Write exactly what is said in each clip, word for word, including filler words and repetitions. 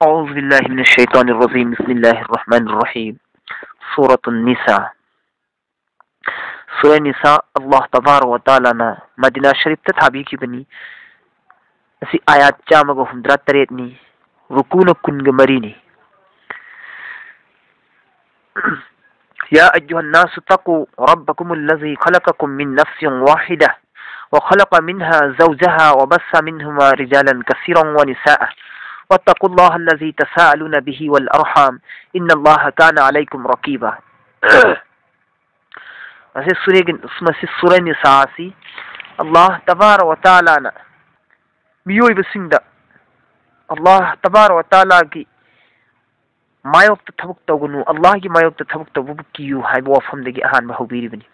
أعوذ بالله من الشيطان الرجيم. بسم الله الرحمن الرحيم. سورة النساء. ꯁꯨꯔꯥ ꯅꯤꯁꯥ, ꯑꯜꯂꯥꯍ ꯇꯕꯥꯔꯛ ꯋ ꯇꯥꯂꯥꯅ ꯃꯗꯤꯅꯥ ꯁꯔꯤꯐꯇ ꯊꯥꯕꯤꯈꯤꯕꯅꯤ꯫ ꯑꯁꯤ ꯑꯥꯌꯥꯠ ꯆꯥꯝꯃꯒ ꯍꯨꯝꯗ꯭ꯔꯥ ꯇꯔꯦꯠꯅꯤ, ꯔꯨꯀꯨꯅ ꯀꯨꯟꯒ ꯃꯔꯤꯅꯤ꯫ يا أيها الناس اتقوا ربكم الذي خلقكم من نفس واحدة وخلق منها زوجها وبث منهما رجالا كثيرا ونساء واتقوا الله الذي تساءلون به والأرحام إن الله كان عليكم رقيبا. ꯃꯁꯤ ꯁꯨꯔꯦꯒꯤ-, ꯃꯁꯤ ꯁꯨꯔꯥ ꯅꯤꯁꯥ ꯑꯁꯤ ꯑꯜꯂꯥꯍ ꯇꯕꯥꯔꯛ ꯋ ꯇꯥꯂꯥꯅ ꯃꯤꯑꯣꯏꯕꯁꯤꯡꯗ ꯑꯜꯂꯥꯍ ꯇꯕꯥꯔꯛ ꯋ ꯇꯥꯂꯥꯒꯤ ꯃꯥꯌꯣꯛꯇ ꯊꯕꯛ ꯇꯧꯒꯅꯨ, ꯑꯜꯂꯥꯍꯒꯤ ꯃꯥꯌꯣꯛꯇ ꯊꯕꯛ ꯇꯧꯕꯕꯨ ꯀꯤꯌꯨ ꯍꯥꯏꯕ ꯋꯥꯐꯝꯗꯒꯤ ꯑꯍꯥꯟꯕ ꯍꯧꯕꯤꯔꯤꯕꯅꯤ꯫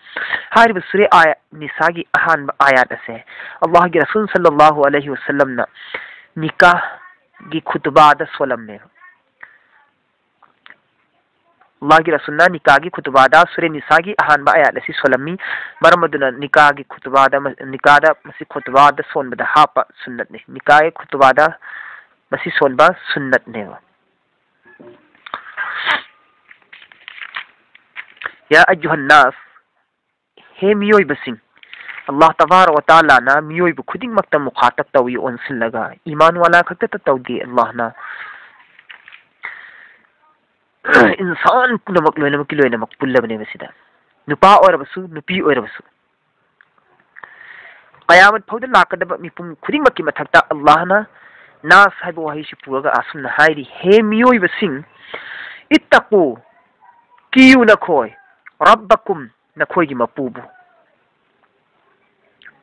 ꯍꯥꯏꯔꯤꯕ ꯁꯨꯔꯦ ꯑꯥꯌꯥ-, ꯅꯤꯁꯥꯒꯤ ꯑꯍꯥꯟꯕ ꯑꯥꯌꯥꯠ ꯑꯁꯦ ꯑꯜꯂꯥꯍꯒꯤ ꯔꯁꯨꯜ ꯁꯜꯂꯜꯂꯥꯍꯨ ꯑꯂꯩꯍꯤ ꯋꯁꯜꯂꯝꯅ ꯅꯤꯀꯥꯍꯒꯤ ꯈꯨꯇꯨꯕꯥꯗ ꯁꯣꯜꯂꯝꯃꯦꯕ꯫ ꯑꯜꯂꯥꯍꯒꯤ ꯔꯁꯨꯜꯅ ꯅꯤꯀꯥꯒꯤ ꯈꯨꯇꯨꯕꯥꯗ ꯁꯨꯔꯦ ꯅꯤꯁꯥꯒꯤ ꯑꯍꯥꯟꯕ ꯑꯥꯌꯥꯠ ꯑꯁꯤ ꯁꯣꯜꯂꯝꯃꯤ꯫ ꯃꯔꯝ ꯑꯗꯨꯅ ꯅꯤꯀꯥꯒꯤ ꯈꯨꯇꯨꯕꯥꯗ, ꯅꯤꯀꯥꯗ ꯃꯁꯤ ꯈꯨꯇꯨꯕꯥꯗ ꯁꯣꯟꯕꯗ ꯍꯥꯞꯄ ꯁꯨꯟꯅꯠꯅꯤ꯫ ꯅꯤꯀꯥꯒꯤ ꯈꯨꯇꯨꯕꯥꯗ ꯃꯁꯤ ꯁꯣꯟꯕ ꯁꯨꯟꯅꯠꯅꯦꯕ꯫ يا أيها الناس, ꯍꯦ ꯃꯤꯑꯣꯏꯕꯁꯤꯡ, ꯑꯜꯂꯥꯍ ꯇꯕꯥꯔꯛ ꯋ ꯇꯥꯂꯥꯅ ꯃꯤꯑꯣꯏꯕ ꯈꯨꯗꯤꯡꯃꯛꯇ ꯃꯨꯈꯥꯇꯕ ꯇꯧꯏ ꯑꯣꯟꯁꯤꯜꯂꯒ, ꯏꯃꯥꯟ ꯋꯥꯂꯥ ꯈꯛꯇꯇ ꯇꯧꯗꯦ꯫ ꯑꯜꯂꯥꯍꯅ ꯏꯟꯁꯥꯟ ꯄꯨꯝꯅꯃꯛ, ꯂꯣꯏꯅꯃꯛꯀꯤ ꯂꯣꯏꯅꯃꯛ ꯄꯨꯜꯂꯕꯅꯦꯕ ꯁꯤꯗ, ꯅꯨꯄꯥ ꯑꯣꯏꯔꯕꯁꯨ ꯅꯨꯄꯤ ꯑꯣꯏꯔꯕꯁꯨ꯫ ꯀꯌꯥꯃꯠ ꯐꯥꯎꯗ ꯂꯥꯛꯀꯗꯕ ꯃꯤꯄꯨꯝ ꯈꯨꯗꯤꯡꯃꯛꯀꯤ ꯃꯊꯛꯇ ꯑꯜꯂꯥꯍꯅ ꯅꯥꯁ ꯍꯥꯏꯕ ꯋꯥꯍꯩꯁꯤ ꯄꯨꯔꯒ ꯑꯁꯨꯝꯅ ꯍꯥꯏꯔꯤ, ꯍꯦ ꯃꯤꯑꯣꯏꯕꯁꯤꯡ, اتقوا, ꯀꯤꯌꯨ ꯅꯈꯣꯏ, ربكم, ꯅꯈꯣꯏꯒꯤ ꯃꯄꯨꯕꯨ꯫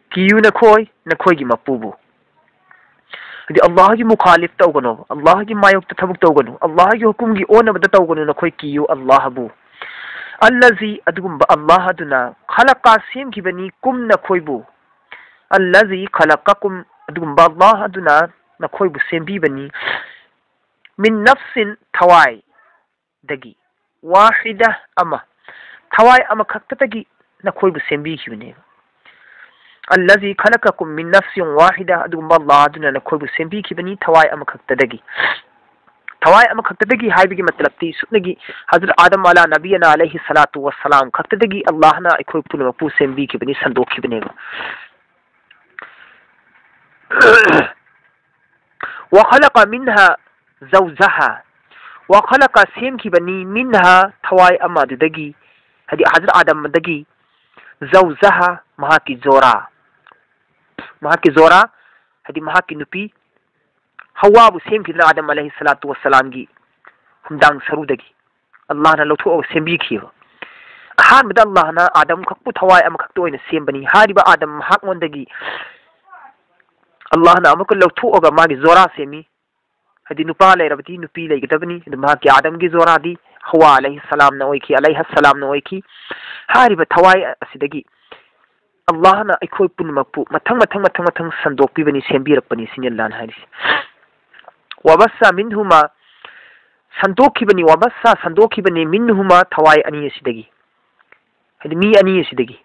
ꯀꯤꯌꯨ ꯅꯈꯣꯏ, ꯅꯈꯣꯏꯒꯤ ꯃꯄꯨꯕꯨ꯫ ꯍꯥꯏꯗꯤ ꯑꯜꯂꯥꯍꯒꯤ ꯃꯨꯈꯥꯂꯤꯐ ꯇꯧꯒꯅꯨ, ꯑꯜꯂꯥꯍꯒꯤ ꯃꯥꯌꯣꯛꯇ ꯊꯕꯛ ꯇꯧꯒꯅꯨ, ꯑꯜꯂꯥꯍꯒꯤ ꯍꯨꯀꯨꯝꯒꯤ ꯑꯣꯟꯅꯕꯗ ꯇꯧꯒꯅꯨ, ꯅꯈꯣꯏ ꯀꯤꯌꯨ ꯑꯜꯂꯥꯍꯕꯨ꯫ الذي, ꯑꯗꯨꯒꯨꯝꯕ ꯑꯜꯂꯥꯍ ꯑꯗꯨꯅ, خلق, ꯁꯦꯝꯈꯤꯕꯅꯤ, ꯀꯨꯝ, ꯅꯈꯣꯏꯕꯨ꯫ الذي خلقكم, ꯑꯗꯨꯒꯨꯝꯕ ꯑꯜꯂꯥꯍ ꯑꯗꯨꯅ ꯅꯈꯣꯏꯕꯨ ꯁꯦꯝꯕꯤꯕꯅꯤ꯫ من نفس, ꯊꯋꯥꯏ ꯗꯒꯤ꯫ واحدة, ꯑꯃ꯫ ꯊꯋꯥꯏ ꯑꯃꯈꯛꯇꯗꯒꯤ ꯅꯈꯣꯏꯕꯨ ꯁꯦꯝꯕꯤꯈꯤꯕꯅꯦꯕ꯫ الذي خلقكم من نفس واحدة, ꯑꯗꯨꯒꯨꯝꯕ ꯑꯜꯂꯥꯍ ꯑꯗꯨꯅ ꯅꯈꯣꯏꯕꯨ ꯁꯦꯝꯕꯤꯈꯤꯕꯅꯤ ꯊꯋꯥꯏ ꯑꯃꯈꯛꯇꯗꯒꯤ꯫ ꯊꯋꯥꯏ ꯑꯃꯈꯛꯇꯗꯒꯤ ꯍꯥꯏꯕꯒꯤ ꯃꯇꯂꯕꯇꯤ ꯁꯨꯞꯅꯒꯤ ꯍꯖꯔꯠ ꯑꯥꯗꯝ ꯑꯂꯥ ꯅꯕꯤꯌꯅꯥ ꯑꯂꯩꯍꯤ ꯁꯂꯥꯇꯨ ꯋꯁꯁꯂꯥꯝ ꯈꯛꯇꯗꯒꯤ ꯑꯜꯂꯥꯍꯅ ꯑꯩꯈꯣꯏ ꯄꯨꯝꯅꯃꯛꯄꯨ ꯁꯦꯝꯕꯤꯈꯤꯕꯅꯤ, ꯁꯟꯗꯣꯛꯈꯤꯕꯅꯦꯕ꯫ وخلق منها زوجها. وخلق ꯁꯦꯝꯈꯤꯕꯅꯤ, منها ꯊꯋꯥꯏ ꯑꯃꯗꯨꯗꯒꯤ, ꯍꯥꯏꯗꯤ ꯍꯖꯔꯠ ꯑꯥꯗꯝꯗꯒꯤ, زوجها ꯃꯍꯥꯛꯀꯤ ꯖꯣꯔꯥ, ꯃꯍꯥꯛꯀꯤ ꯖꯣꯔꯥ ꯍꯥꯏꯗꯤ ꯃꯍꯥꯛꯀꯤ ꯅꯨꯄꯤ ꯍꯋꯥꯕꯨ ꯁꯦꯝꯈꯤꯗꯅ ꯑꯥꯗꯝ ꯑꯂꯩꯍꯤ ꯁꯂꯥꯇꯨ ꯋꯁꯁꯂꯥꯝꯒꯤ ꯍꯨꯝꯗꯥꯡ ꯁꯔꯨꯗꯒꯤ ꯑꯜꯂꯥꯍꯅ ꯂꯧꯊꯣꯛꯑꯒ ꯁꯦꯝꯕꯤꯈꯤꯕ꯫ ꯑꯍꯥꯟꯕꯗ ꯑꯜꯂꯥꯍꯅ ꯑꯥꯗꯝ ꯈꯛꯄꯨ ꯊꯋꯥꯏ ꯑꯃꯈꯛꯇ ꯑꯣꯏꯅ ꯁꯦꯝꯕꯅꯤ꯫ ꯍꯥꯏꯔꯤꯕ ꯑꯥꯗꯝ ꯃꯍꯥꯛꯉꯣꯟꯗꯒꯤ ꯑꯜꯂꯥꯍꯅ ꯑꯃꯨꯛꯀ ꯂꯧꯊꯣꯛꯑꯒ ꯃꯥꯒꯤ ꯖꯣꯔꯥ ꯁꯦꯝꯃꯤ꯫ ꯍꯥꯏꯗꯤ ꯅꯨꯄꯥ ꯂꯩꯔꯕꯗꯤ ꯅꯨꯄꯤ ꯂꯩꯒꯗꯕꯅꯤ꯫ ꯑꯗꯨ ꯃꯍꯥꯛꯀꯤ ꯑꯥꯗꯝꯒꯤ ꯖꯣꯔꯥꯗꯤ ꯍꯋꯥ ꯑꯂꯩꯍꯤ ꯁꯂꯥꯝꯅ ꯑꯣꯏꯈꯤ, ꯑꯂꯩꯍ ꯁꯂꯥꯝꯅ ꯑꯣꯏꯈꯤ꯫ ꯍꯥꯏꯔꯤꯕ ꯊꯋꯥꯏ ꯑꯁꯤꯗꯒꯤ ꯑꯜꯂꯥꯍꯅ ꯑꯩꯈꯣꯏ ꯄꯨꯝꯅꯃꯛꯄꯨ ꯃꯊꯪ ꯃꯊꯪ ꯃꯊꯪ ꯃꯊꯪ ꯁꯟꯗꯣꯛꯄꯤꯕꯅꯤ, ꯁꯦꯝꯕꯤꯔꯛꯄꯅꯤ, ꯁꯤꯅꯤ ꯑꯜꯂꯥꯍꯅ ꯍꯥꯏꯔꯤꯁꯦ꯫ وبث منهما ꯁꯟꯗꯣꯛꯈꯤꯕꯅꯤ, وبث ꯁꯟꯗꯣꯛꯈꯤꯕꯅꯤ, منهما ꯊꯋꯥꯏ ꯑꯅꯤ ꯑꯁꯤꯗꯒꯤ, ꯍꯥꯏꯗꯤ ꯃꯤ ꯑꯅꯤ ꯑꯁꯤꯗꯒꯤ,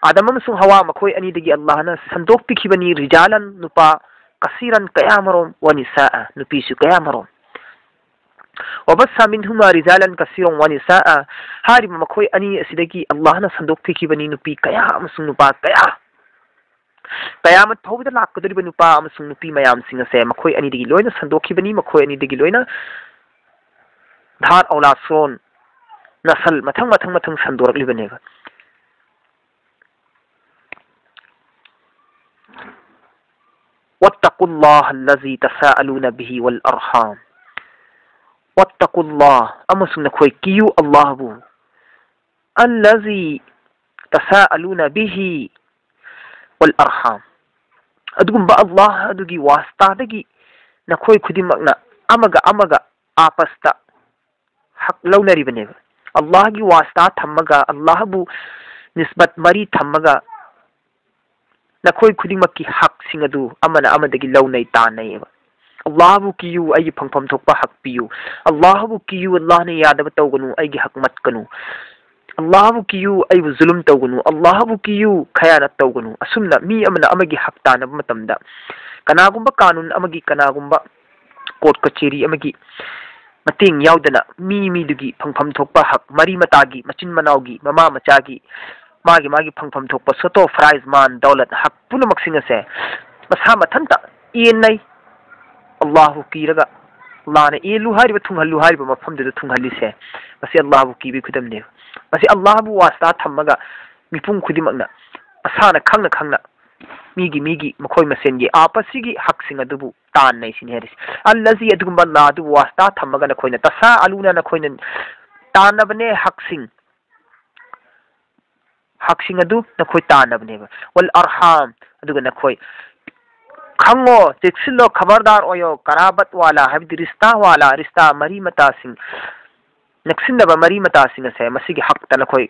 ꯑꯥꯗꯝ ꯑꯃꯁꯨꯡ ꯍꯋꯥ ꯃꯈꯣꯏ ꯑꯅꯤꯗꯒꯤ ꯑꯜꯂꯥꯍꯅ ꯁꯟꯗꯣꯛꯄꯤꯈꯤꯕꯅꯤ, رجالا ꯅꯨꯄꯥ, كثيرا ꯀꯌꯥꯃꯔꯣꯝ, ونساء ꯅꯨꯄꯤꯁꯨ ꯀꯌꯥꯃꯔꯣꯝ꯫ وبث منهما رجالا كثيرا ونساء ꯍꯥꯏꯔꯤꯕ ꯃꯈꯣꯏ ꯑꯅꯤ ꯑꯁꯤꯗꯒꯤ ꯑꯜꯂꯥꯍꯅ ꯁꯟꯗꯣꯛꯄꯤꯈꯤꯕꯅꯤ ꯅꯨꯄꯤ ꯀꯌꯥ ꯑꯃꯁꯨꯡ ꯅꯨꯄꯥ ꯀꯌꯥ꯫ ꯀꯌꯥꯃꯠ ꯐꯥꯎꯕꯗ ꯂꯥꯛꯀꯗꯧꯔꯤꯕ ꯅꯨꯄꯥ ꯑꯃꯁꯨꯡ ꯅꯨꯄꯤ ꯃꯌꯥꯝꯁꯤꯡ ꯑꯁꯦ ꯃꯈꯣꯏ ꯑꯅꯤꯗꯒꯤ ꯂꯣꯏꯅ ꯁꯟꯗꯣꯛꯈꯤꯕꯅꯤ, ꯃꯈꯣꯏ ꯑꯅꯤꯗꯒꯤ ꯂꯣꯏꯅ ꯙꯥꯠ ꯑꯧꯂꯥꯗ ꯁꯣꯟ ꯅꯁꯜ ꯃꯊꯪ ꯃꯊꯪ ꯃꯊꯪ ꯁꯟꯗꯣꯔꯛꯂꯤꯕꯅꯦꯕ꯫ واتقوا الله الذي تساءلون به والأرحام. واتقوا الله ꯑꯃꯁꯨꯡ ꯅꯈꯣꯏ ꯀꯤꯌꯨ ꯑꯜꯂꯥꯍꯕꯨ꯫ الذي تساءلون به والأرحام. ꯑꯗꯨꯒꯨꯝꯕ ꯑꯜꯂꯥꯍ ꯑꯗꯨꯒꯤ ꯋꯥꯁꯇꯥꯗꯒꯤ ꯅꯈꯣꯏ ꯈꯨꯗꯤꯡꯃꯛꯅ ꯑꯃꯒ ꯑꯃꯒ ꯑꯥꯄꯁꯇ ꯍꯛ ꯂꯧꯅꯔꯤꯕꯅꯦꯕ꯫ ꯑꯜꯂꯥꯍꯒꯤ ꯋꯥꯁꯇꯥ ꯊꯝꯃꯒ, ꯑꯜꯂꯥꯍꯕꯨ ꯅꯤꯁꯕꯠ ꯃꯔꯤ ꯊꯝꯃꯒ ꯅꯈꯣꯏ ꯈꯨꯗꯤꯡꯃꯛꯀꯤ ꯍꯛꯁꯤꯡ ꯑꯗꯨ ꯑꯃꯅ ꯑꯃꯗꯒꯤ ꯂꯧꯅꯩ ꯇꯥꯟꯅꯩꯌꯦꯕ꯫ ꯑꯜꯂꯥꯍꯕꯨ ꯀꯤꯌꯨ, ꯑꯩꯒꯤ ꯐꯪꯐꯝ ꯊꯣꯛꯄ ꯍꯛ ꯄꯤꯌꯨ꯫ ꯑꯜꯂꯥꯍꯕꯨ ꯀꯤꯌꯨ, ꯑꯜꯂꯥꯍꯅ ꯌꯥꯗꯕ ꯇꯧꯒꯅꯨ, ꯑꯩꯒꯤ ꯍꯛ ꯃꯠꯀꯅꯨ꯫ ꯑꯜꯂꯥꯍꯕꯨ ꯀꯤꯌꯨ, ꯑꯩꯕꯨ ꯖꯨꯂꯨꯝ ꯇꯧꯒꯅꯨ꯫ ꯑꯜꯂꯥꯍꯕꯨ ꯀꯤꯌꯨ, ꯈꯌꯥꯅꯠ ꯇꯧꯒꯅꯨ꯫ ꯑꯁꯨꯝꯅ ꯃꯤ ꯑꯃꯅ ꯑꯃꯒꯤ ꯍꯛ ꯇꯥꯟꯅꯕ ꯃꯇꯝꯗ ꯀꯅꯥꯒꯨꯝꯕ ꯀꯥꯅꯨꯟ ꯑꯃꯒꯤ, ꯀꯅꯥꯒꯨꯝꯕ ꯀꯣꯔꯠ ꯀꯆꯦꯔꯤ ꯑꯃꯒꯤ ꯃꯇꯦꯡ ꯌꯥꯎꯗꯅ ꯃꯤ ꯃꯤꯗꯨꯒꯤ ꯐꯪꯐꯝ ꯊꯣꯛꯄ ꯍꯛ, ꯃꯔꯤ ꯃꯇꯥꯒꯤ, ꯃꯆꯤꯟ ꯃꯅꯥꯎꯒꯤ, ꯃꯃꯥ ꯃꯆꯥꯒꯤ, ꯃꯥꯒꯤ ꯃꯥꯒꯤ ꯐꯪꯐꯝ ꯊꯣꯛꯄ ꯁꯣꯇꯣ ꯐ꯭ꯔꯥꯏꯖ ꯃꯥꯟ ꯗꯧꯂꯠ ꯍꯛ ꯄꯨꯝꯅꯃꯛꯁꯤꯡ ꯑꯁꯦ ꯃꯁꯥ ꯃꯊꯟꯇ ꯌꯦꯟꯅꯩ꯫ ꯑꯜꯂꯥꯍꯕꯨ ꯀꯤꯔꯒ ꯑꯜꯂꯥꯍꯅ ꯌꯦꯜꯂꯨ ꯍꯥꯏꯔꯤꯕ, ꯊꯨꯡꯍꯜꯂꯨ ꯍꯥꯏꯔꯤꯕ ꯃꯐꯝꯗꯨꯗ ꯊꯨꯡꯍꯜꯂꯤꯁꯦ, ꯃꯁꯤ ꯑꯜꯂꯥꯍꯕꯨ ꯀꯤꯕꯒꯤ ꯈꯨꯗꯝꯅꯦꯕ꯫ ꯃꯁꯤ ꯑꯜꯂꯥꯍꯕꯨ ꯋꯥꯁꯇꯥ ꯊꯝꯃꯒ ꯃꯤꯄꯨꯝ ꯈꯨꯗꯤꯡꯃꯛꯅ ꯃꯁꯥꯅ ꯈꯪꯅ ꯈꯪꯅ ꯃꯤꯒꯤ ꯃꯤꯒꯤ ꯃꯈꯣꯏ ꯃꯁꯦꯟꯒꯤ ꯑꯥꯄꯁꯤꯒꯤ ꯍꯛꯁꯤꯡ ꯑꯗꯨꯕꯨ ꯇꯥꯟꯅꯩ ꯁꯤꯅꯤ ꯍꯥꯏꯔꯤꯁꯦ꯫ ꯑꯜꯂꯖꯤ, ꯑꯗꯨꯒꯨꯝꯕ ꯑꯜꯂꯥ ꯑꯗꯨꯕꯨ ꯋꯥꯁꯇꯥ ꯊꯝꯃꯒ ꯅꯈꯣꯏꯅ ꯇꯁꯥ ꯑꯂꯨꯅ ꯅꯈꯣꯏꯅ ꯇꯥꯟꯅꯕꯅꯦ ꯍꯛꯁꯤꯡ꯫ ꯍꯛꯁꯤꯡ ꯑꯗꯨ ꯅꯈꯣꯏ ꯇꯥꯟꯅꯕꯅꯦꯕ꯫ ꯋꯜ ꯑꯔꯍꯥꯝ, ꯑꯗꯨꯒ ꯅꯈꯣꯏ ꯈꯪꯉꯣ, ꯆꯦꯛꯁꯤꯜꯂꯣ, ꯈꯕꯔꯗꯥꯔ ꯑꯣꯏꯌꯣ, ꯀꯔꯥꯕꯠ ꯋꯥꯂꯥ ꯍꯥꯏꯕꯗꯤ ꯔꯤꯁꯇꯥ ꯋꯥꯂꯥ, ꯔꯤꯁꯇꯥ ꯃꯔꯤ ꯃꯇꯥꯁꯤꯡ, ꯅꯛꯁꯤꯟꯅꯕ ꯃꯔꯤ ꯃꯇꯥꯁꯤꯡ ꯑꯁꯦ ꯃꯁꯤꯒꯤ ꯍꯛꯇ ꯅꯈꯣꯏ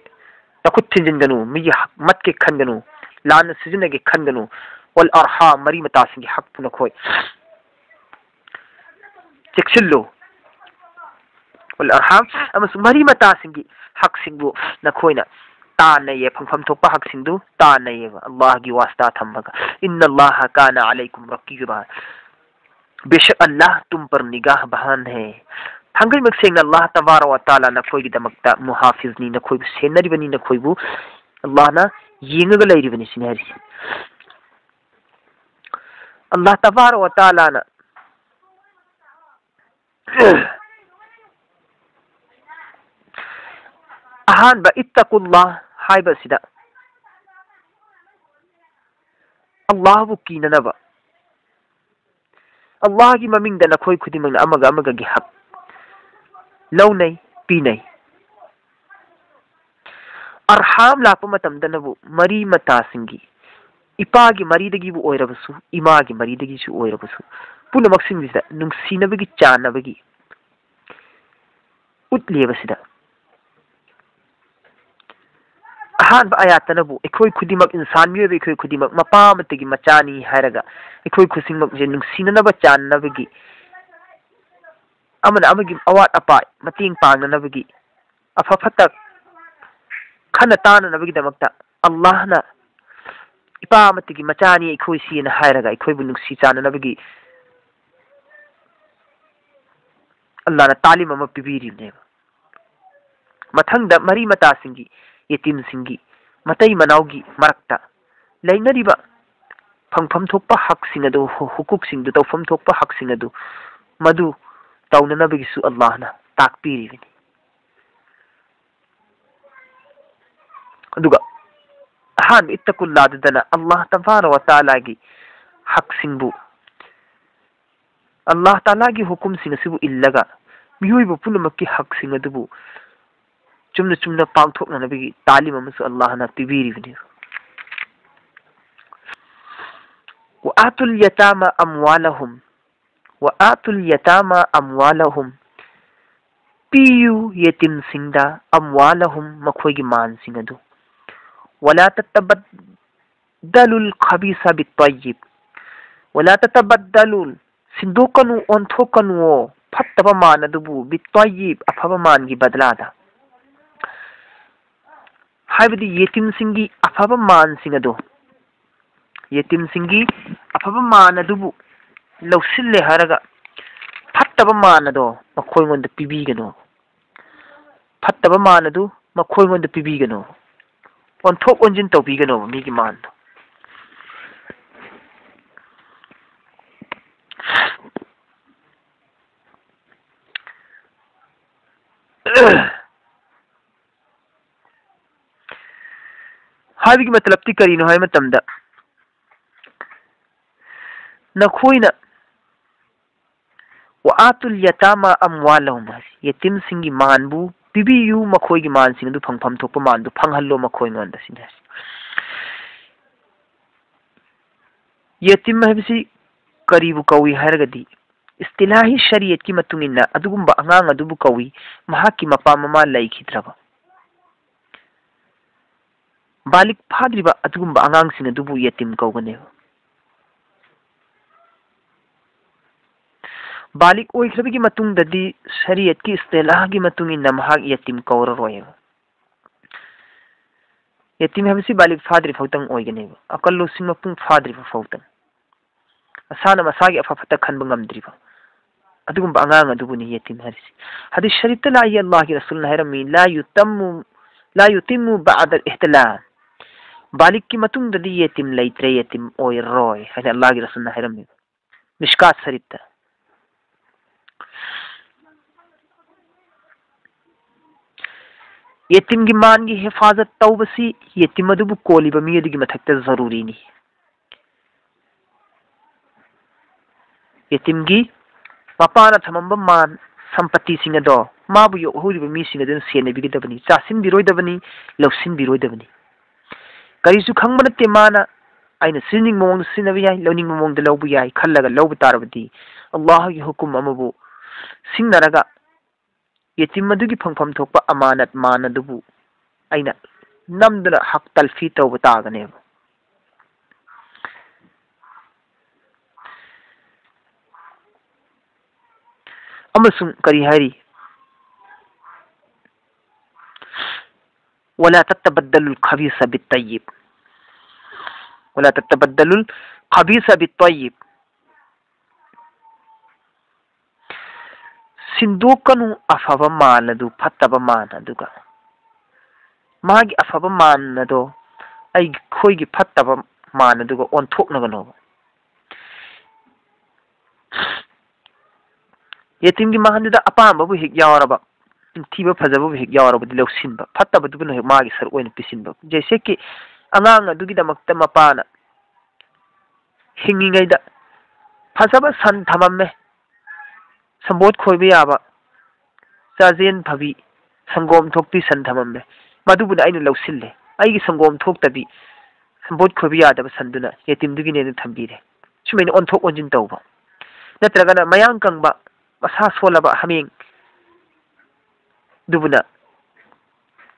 ꯅꯈꯨꯠ ꯊꯤꯟꯖꯤꯟꯒꯅꯨ, ꯃꯤꯒꯤ ꯍꯛ ꯃꯠꯀꯦ ꯈꯟꯒꯅꯨ, ꯂꯥꯟꯅ ꯁꯤꯖꯤꯟꯅꯒꯦ ꯈꯟꯒꯅꯨ꯫ ꯋꯜ ꯑꯔꯍꯥꯝ, ꯃꯔꯤ ꯃꯇꯥꯁꯤꯡꯒꯤ ꯍꯛꯄꯨ ꯅꯈꯣꯏ ꯆꯦꯛꯁꯤꯜꯂꯨ꯫ ꯋꯜ ꯑꯔꯍꯥꯝ, ꯑꯃꯁꯨꯡ ꯃꯔꯤ ꯃꯇꯥꯁꯤꯡꯒꯤ ꯍꯛꯁꯤꯡꯕꯨ ꯅꯈꯣꯏꯅ ꯇꯥꯟꯅꯩꯌꯦ, ꯐꯪꯐꯝ ꯊꯣꯛꯄ ꯍꯛꯁꯤꯡꯗꯨ ꯇꯥꯟꯅꯩꯌꯦꯕ, ꯑꯜꯂꯥꯍꯒꯤ ꯋꯥꯁꯇꯥ ꯊꯝꯃꯒ꯫ ꯏꯟꯅ ꯑꯜꯂꯥꯍ ꯀꯥꯅ ꯑꯂꯩꯀꯨꯝ ꯔꯀꯤꯕꯥ, ꯕꯦꯁꯛ ꯑꯜꯂꯥꯍ ꯇꯨꯝ ꯄꯔ ꯅꯤꯒꯥꯍ ꯕꯍꯥꯟ ꯍꯦ꯫ ꯊꯥꯡꯒꯩꯃꯛ ꯁꯦꯡꯅ ꯑꯜꯂꯥꯍ ꯇꯕꯥꯔ ꯋꯥ ꯇꯥꯂꯥ ꯅꯈꯣꯏꯒꯤꯗꯃꯛꯇ ꯃꯨꯍꯥꯐꯤꯖꯅꯤ, ꯅꯈꯣꯏꯕꯨ ꯁꯦꯟꯅꯔꯤꯕꯅꯤ, ꯅꯈꯣꯏꯕꯨ ꯑꯜꯂꯥꯍꯅ ꯌꯦꯡꯉꯒ ꯂꯩꯔꯤꯕꯅꯤ ꯁꯤꯅꯤ ꯍꯥꯏꯔꯤꯁꯦ꯫ ꯑꯜꯂꯥꯍ ꯇꯕꯥꯔ ꯋꯥ ꯇꯥꯂꯥꯅ ꯑꯍꯥꯟꯕ ꯏꯠꯇꯀꯨꯜꯂꯥꯍ ꯍꯥꯏꯕꯁꯤꯗ ꯑꯜꯂꯥꯍꯕꯨ ꯀꯤꯅꯅꯕ, ꯑꯜꯂꯥꯍꯒꯤ ꯃꯃꯤꯡꯗ ꯅꯈꯣꯏ ꯈꯨꯗꯤꯡꯃꯛꯅ ꯑꯃꯒ ꯑꯃꯒꯒꯤ ꯍꯛ ꯂꯧꯅꯩ, ꯄꯤꯅꯩ꯫ ꯑꯔꯍꯥꯝ ꯂꯥꯛꯄ ꯃꯇꯝꯗꯅꯕꯨ ꯃꯔꯤ ꯃꯇꯥꯁꯤꯡꯒꯤ, ꯏꯄꯥꯒꯤ ꯃꯔꯤꯗꯒꯤꯕꯨ ꯑꯣꯏꯔꯕꯁꯨ, ꯏꯃꯥꯒꯤ ꯃꯔꯤꯗꯒꯤꯁꯨ ꯑꯣꯏꯔꯕꯁꯨ, ꯄꯨꯝꯅꯃꯛꯁꯤꯡꯁꯤꯗ ꯅꯨꯡꯁꯤꯅꯕꯒꯤ, ꯆꯥꯟꯅꯕꯒꯤ ꯎꯠꯂꯦꯕ ꯁꯤꯗ꯫ ꯑꯍꯥꯟꯕ ꯑꯌꯥꯠꯇꯅꯕꯨ ꯑꯩꯈꯣꯏ ꯈꯨꯗꯤꯡꯃꯛ, ꯏꯟꯁꯥꯟ ꯃꯤꯑꯣꯏꯕ ꯑꯩꯈꯣꯏ ꯈꯨꯗꯤꯡꯃꯛ ꯃꯄꯥ ꯑꯃꯠꯇꯒꯤ ꯃꯆꯥꯅꯤ ꯍꯥꯏꯔꯒ ꯑꯩꯈꯣꯏ ꯈꯨꯗꯤꯡꯃꯛꯁꯦ ꯅꯨꯡꯁꯤꯅꯅꯕ, ꯆꯥꯟꯅꯅꯕꯒꯤ, ꯑꯃꯅ ꯑꯃꯒꯤ ꯑꯋꯥꯠ ꯑꯄꯥ ꯃꯇꯦꯡ ꯄꯥꯡꯅꯅꯕꯒꯤ, ꯑꯐ ꯐꯠꯇ ꯈꯟꯅ ꯇꯥꯅꯅꯕꯒꯤꯗꯃꯛꯇ ꯑꯜꯂꯥꯍꯅ ꯏꯄꯥ ꯑꯃꯠꯇꯒꯤ ꯃꯆꯥꯅꯤ ꯑꯩꯈꯣꯏꯁꯤꯅ ꯍꯥꯏꯔꯒ ꯑꯩꯈꯣꯏꯕꯨ ꯅꯨꯡꯁꯤ ꯆꯥꯟꯅꯅꯕꯒꯤ ꯑꯜꯂꯥꯍꯅ ꯇꯥꯂꯤꯝ ꯑꯃ ꯄꯤꯕꯤꯔꯤꯕꯅꯦꯕ꯫ ꯃꯊꯪꯗ ꯃꯔꯤ ꯃꯇꯥꯁꯤꯡꯒꯤ, ꯌꯦꯇꯤꯝꯁꯤꯡꯒꯤ, ꯃꯇꯩ ꯃꯅꯥꯎꯒꯤ ꯃꯔꯛꯇ ꯂꯩꯅꯔꯤꯕ ꯐꯪꯐꯝ ꯊꯣꯛꯄ ꯍꯛꯁꯤꯡ ꯑꯗꯨ, ꯍꯨ-, ꯍꯨꯀꯨꯛꯁꯤꯡꯗꯨ, ꯇꯧꯐꯝ ꯊꯣꯛꯄ ꯍꯛꯁꯤꯡ ꯑꯗꯨ, ꯃꯗꯨ ꯇꯧꯅꯅꯕꯒꯤꯁꯨ ꯑꯜꯂꯥꯍꯅ ꯇꯥꯛꯄꯤꯔꯤꯕꯅꯤ꯫ ꯑꯗꯨꯒ ꯑꯍꯥꯟꯕ ꯏꯠꯇꯀꯨꯜꯂꯥꯗꯨꯗꯅ ꯑꯜꯂꯥꯍ ꯇꯕꯥꯔ ꯋꯥ ꯇꯥꯂꯥꯒꯤ ꯍꯛꯁꯤꯡꯕꯨ, ꯑꯜꯂꯥꯍ ꯇꯥꯂꯥꯒꯤ ꯍꯨꯀꯨꯝꯁꯤꯡ ꯑꯁꯤꯕꯨ ꯏꯜꯂꯒ ꯃꯤꯑꯣꯏꯕ ꯄꯨꯝꯅꯃꯛꯀꯤ ꯍꯛꯁꯤꯡ ꯑꯗꯨꯕꯨ ꯆꯨꯝꯅ ꯆꯨꯝꯅ ꯄꯥꯡꯊꯣꯛꯅꯅꯕꯒꯤ ꯇꯥꯂꯤꯝ ꯑꯃꯁꯨ ꯑꯜꯂꯥꯍꯅ ꯄꯤꯕꯤꯔꯤꯕꯅꯤ꯫ وآتوا اليتامى أموالهم، وآتوا اليتامى أموالهم، ꯄꯤꯌꯨ ꯌꯦꯇꯤꯝꯁꯤꯡꯗ, أموالهم, ꯃꯈꯣꯏꯒꯤ ꯃꯥꯟꯁꯤꯡ ꯑꯗꯨ, ولا تتبدلوا الخبيث بالطيب، ولا تتبدلوا, ꯁꯤꯟꯗꯣꯛꯀꯅꯨ, ꯑꯣꯟꯊꯣꯛꯀꯅꯨꯋꯣ, ꯐꯠꯇꯕ ꯃꯥꯟ ꯑꯗꯨꯕꯨ, بالطيب, ꯑꯐꯕ ꯃꯥꯟꯒꯤ ꯕꯗꯂꯥꯗ꯫ ꯍꯥꯏꯕꯗꯤ ꯌꯦꯇꯤꯝꯁꯤꯡꯒꯤ ꯑꯐꯕ ꯃꯥꯟꯁꯤꯡ ꯑꯗꯨ, ꯌꯦꯇꯤꯝꯁꯤꯡꯒꯤ ꯑꯐꯕ ꯃꯥꯟ ꯑꯗꯨꯕꯨ ꯂꯧꯁꯤꯜꯂꯦ ꯍꯥꯏꯔꯒ ꯐꯠꯇꯕ ꯃꯥꯟ ꯑꯗꯣ ꯃꯈꯣꯏꯉꯣꯟꯗ ꯄꯤꯕꯤꯒꯅꯨ꯫ ꯐꯠꯇꯕ ꯃꯥꯟ ꯑꯗꯨ ꯃꯈꯣꯏꯉꯣꯟꯗ ꯄꯤꯕꯤꯒꯅꯨ꯫ ꯑꯣꯟꯊꯣꯛ ꯑꯣꯟꯁꯤꯟ ꯇꯧꯕꯤꯒꯅꯨ ꯃꯤꯒꯤ ꯃꯥꯟꯗꯣ꯫ ꯍꯥꯏꯕꯒꯤ ꯃꯇꯂꯕꯇꯤ ꯀꯔꯤꯅꯣ ꯍꯥꯏꯕ ꯃꯇꯝꯗ, ꯅꯈꯣꯏꯅ, وآتوا اليتامى أموالهم, ꯌꯦꯇꯤꯝꯁꯤꯡꯒꯤ ꯃꯥꯟꯕꯨ ꯄꯤꯕꯤꯌꯨ, ꯃꯈꯣꯏꯒꯤ ꯃꯥꯟꯁꯤꯡ ꯑꯗꯨ ꯐꯪꯐꯝ ꯊꯣꯛꯄ ꯃꯥꯟꯗꯨ ꯐꯪꯍꯜꯂꯣ ꯃꯈꯣꯏꯉꯣꯟꯗ, ꯁꯤꯅꯤ ꯍꯥꯏꯁꯦ꯫ ꯌꯦꯇꯤꯝ ꯍꯥꯏꯕꯁꯤ ꯀꯔꯤꯕꯨ ꯀꯧꯏ ꯍꯥꯏꯔꯒꯗꯤ, ꯏꯁꯇꯤꯂꯥꯍꯤ ꯁꯔꯤꯌꯠꯀꯤ ꯃꯇꯨꯡ ꯏꯟꯅ ꯑꯗꯨꯒꯨꯝꯕ ꯑꯉꯥꯡ ꯑꯗꯨꯕꯨ ꯀꯧꯏ, ꯃꯍꯥꯛꯀꯤ ꯃꯄꯥ ꯃꯃꯥ ꯂꯩꯈꯤꯗ꯭ꯔꯕ, ꯕꯥꯂꯤꯛ ꯐꯥꯗ꯭ꯔꯤꯕ ꯑꯗꯨꯒꯨꯝꯕ ꯑꯉꯥꯡꯁꯤꯡ ꯑꯗꯨꯕꯨ ꯌꯦꯇꯤꯝ ꯀꯧꯒꯅꯦꯕ꯫ ꯕꯥꯂꯤꯛ ꯑꯣꯏꯈ꯭ꯔꯕꯒꯤ ꯃꯇꯨꯡꯗꯗꯤ ꯁꯔꯤꯌꯠꯀꯤ ꯏꯁꯇꯤꯂꯥꯍꯒꯤ ꯃꯇꯨꯡ ꯏꯟꯅ ꯃꯍꯥꯛ ꯌꯦꯇꯤꯝ ꯀꯧꯔꯔꯣꯏꯕ꯫ ꯌꯦꯇꯤꯝ ꯍꯥꯏꯕꯁꯤ ꯕꯥꯂꯤꯛ ꯐꯥꯗ꯭ꯔꯤ ꯐꯥꯎꯇꯪ ꯑꯣꯏꯒꯅꯦꯕ, ꯑꯀꯜ ꯂꯧꯁꯤꯡ ꯃꯄꯨꯡ ꯐꯥꯗ꯭ꯔꯤꯕ ꯐꯥꯎꯇꯪ, ꯃꯁꯥꯅ ꯃꯁꯥꯒꯤ ꯑꯐ ꯐꯠꯇ ꯈꯟꯕ ꯉꯝꯗ꯭ꯔꯤꯕ, ꯑꯗꯨꯒꯨꯝꯕ ꯑꯉꯥꯡ ꯑꯗꯨꯕꯨꯅꯤ ꯌꯦꯇꯤꯝ ꯍꯥꯏꯔꯤꯁꯤ꯫ ꯍꯗꯤꯁ ꯁꯔꯤꯐꯇ ꯂꯥꯛꯏ, ꯑꯜꯂꯥꯍꯒꯤ ꯔꯁꯨꯜꯅ ꯍꯥꯏꯔꯝꯃꯤ, "ꯂꯥ ꯌꯨꯇꯝꯃꯨ, ꯂꯥ ꯌꯨꯇꯤꯝꯃꯨ ꯕꯥꯗꯜ ꯏꯍꯇꯤꯂꯥꯝ"꯫ ꯕꯥꯂꯤꯛꯀꯤ ꯃꯇꯨꯡꯗꯗꯤ ꯌꯦꯇꯤꯝ ꯂꯩꯇ꯭ꯔꯦ, ꯌꯦꯇꯤꯝ ꯑꯣꯏꯔꯔꯣꯏ ꯍꯥꯏꯅ ꯑꯜꯂꯥꯍꯒꯤ ꯔꯁꯨꯜꯅ ꯍꯥꯏꯔꯝꯃꯤ꯫ ꯃꯤꯁꯀꯥꯠ ꯁꯔꯤꯐꯇ꯫ ꯌꯦꯇꯤꯝꯒꯤ ꯃꯥꯟꯒꯤ ꯍꯤꯐꯥꯖꯠ ꯇꯧꯕꯁꯤ ꯌꯦꯇꯤꯝ ꯑꯗꯨꯕꯨ ꯀꯣꯜꯂꯤꯕ ꯃꯤ ꯑꯗꯨꯒꯤ ꯃꯊꯛꯇ ꯖꯔꯨꯔꯤꯅꯤ꯫ ꯌꯦꯇꯤꯝꯒꯤ ꯃꯄꯥꯅ ꯊꯝꯃꯝꯕ ꯃꯥꯟ, ꯁꯝꯄꯇꯤꯁꯤꯡ ꯑꯗꯣ ꯃꯥꯕꯨ ꯌꯣꯛꯍꯧꯔꯤꯕ ꯃꯤꯁꯤꯡ ꯑꯗꯨꯅ ꯁꯦꯟꯅꯕꯤꯒꯗꯕꯅꯤ, ꯆꯥꯁꯤꯟꯕꯤꯔꯣꯏꯗꯕꯅꯤ, ꯂꯧꯁꯤꯟꯕꯤꯔꯣꯏꯗꯕꯅꯤ꯫ ꯀꯔꯤꯁꯨ ꯈꯪꯕ ꯅꯠꯇꯦ ꯃꯥꯅ꯫ ꯑꯩꯅ ꯁꯤꯖꯤꯟꯅꯤꯡꯕ ꯃꯑꯣꯡꯗ ꯁꯤꯖꯤꯟꯅꯕ ꯌꯥꯏ, ꯂꯧꯅꯤꯡꯕ ꯃꯑꯣꯡꯗ ꯂꯧꯕ ꯌꯥꯏ ꯈꯜꯂꯒ ꯂꯧꯕ ꯇꯥꯔꯕꯗꯤ, ꯑꯜꯂꯥꯍꯒꯤ ꯍꯨꯀꯨꯝ ꯑꯃꯕꯨ ꯁꯤꯡꯅꯔꯒ ꯌꯦꯇꯤꯝ ꯑꯗꯨꯒꯤ ꯐꯪꯐꯝ ꯊꯣꯛꯄ ꯑꯃꯥꯅꯠ ꯃꯥꯟ ꯑꯗꯨꯕꯨ ꯑꯩꯅ ꯅꯝꯗꯨꯅ ꯍꯛ ꯇꯜꯐꯤ ꯇꯧꯕ ꯇꯥꯒꯅꯦꯕ꯫ ꯑꯃꯁꯨꯡ ꯀꯔꯤ ꯍꯥꯏꯔꯤ? "ولا تتبدلوا الخبيث بالطيب، ولا تتبدلوا الخبيث بالطيب"꯫ ꯁꯤꯟꯗꯣꯛꯀꯅꯨ ꯑꯐꯕ ꯃꯥꯟ ꯑꯗꯨ ꯐꯠꯇꯕ ꯃꯥꯟ ꯑꯗꯨꯒ꯫ ꯃꯥꯒꯤ ꯑꯐꯕ ꯃꯥꯟ ꯑꯗꯣ ꯑꯩꯈꯣꯏꯒꯤ ꯐꯠꯇꯕ ꯃꯥꯟ ꯑꯗꯨꯒ ꯑꯣꯟꯊꯣꯛꯅꯒꯅꯣꯕ꯫ ꯌꯦꯇꯤꯝꯒꯤ ꯃꯥꯟꯗꯨꯗ ꯑꯄꯥꯝꯕꯕꯨ ꯍꯦꯛ ꯌꯥꯎꯔꯕ, ꯊꯤꯕ ꯐꯖꯕꯕꯨ ꯍꯦꯛ ꯌꯥꯎꯔꯕꯗꯤ ꯂꯧꯁꯤꯟꯕ, ꯐꯠꯇꯕꯗꯨꯕꯨꯅ ꯍꯦꯛ ꯃꯥꯒꯤ ꯁꯔꯨꯛ ꯑꯣꯏꯅ ꯄꯤꯁꯤꯟꯕ꯫ ꯖꯩꯁꯦ ꯀꯤ ꯑꯉꯥꯡ ꯑꯗꯨꯒꯤꯗꯃꯛꯇ ꯃꯄꯥꯅ ꯍꯤꯡꯉꯤꯉꯩꯗ ꯐꯖꯕ ꯁꯟ ꯊꯝꯃꯝꯃꯦ, ꯁꯝꯕꯣꯠ ꯈꯣꯏꯕ ꯌꯥꯕ, ꯆꯥꯖꯦꯟ ꯐꯕꯤ, ꯁꯪꯒꯣꯝ ꯊꯣꯛꯄꯤ ꯁꯟ ꯊꯝꯃꯝꯃꯦ꯫ ꯃꯗꯨꯕꯨꯅ ꯑꯩꯅ ꯂꯧꯁꯤꯜꯂꯦ꯫ ꯑꯩꯒꯤ ꯁꯪꯒꯣꯝ ꯊꯣꯛꯇꯕꯤ, ꯁꯝꯕꯣꯠ ꯈꯣꯏꯕ ꯌꯥꯗꯕ ꯁꯟꯗꯨꯅ ꯌꯦꯇꯤꯝꯗꯨꯒꯤꯅꯦꯅ ꯊꯝꯕꯤꯔꯦ꯫ ꯁꯨꯃꯥꯏꯅ ꯑꯣꯟꯊꯣꯛ ꯑꯣꯟꯁꯤꯟ ꯇꯧꯕ꯫ ꯅꯠꯇ꯭ꯔꯒꯅ ꯃꯌꯥꯡ ꯀꯪꯕ, ꯃꯁꯥ ꯁꯣꯜꯂꯕ ꯍꯥꯃꯦꯡ ꯑꯗꯨꯕꯨꯅ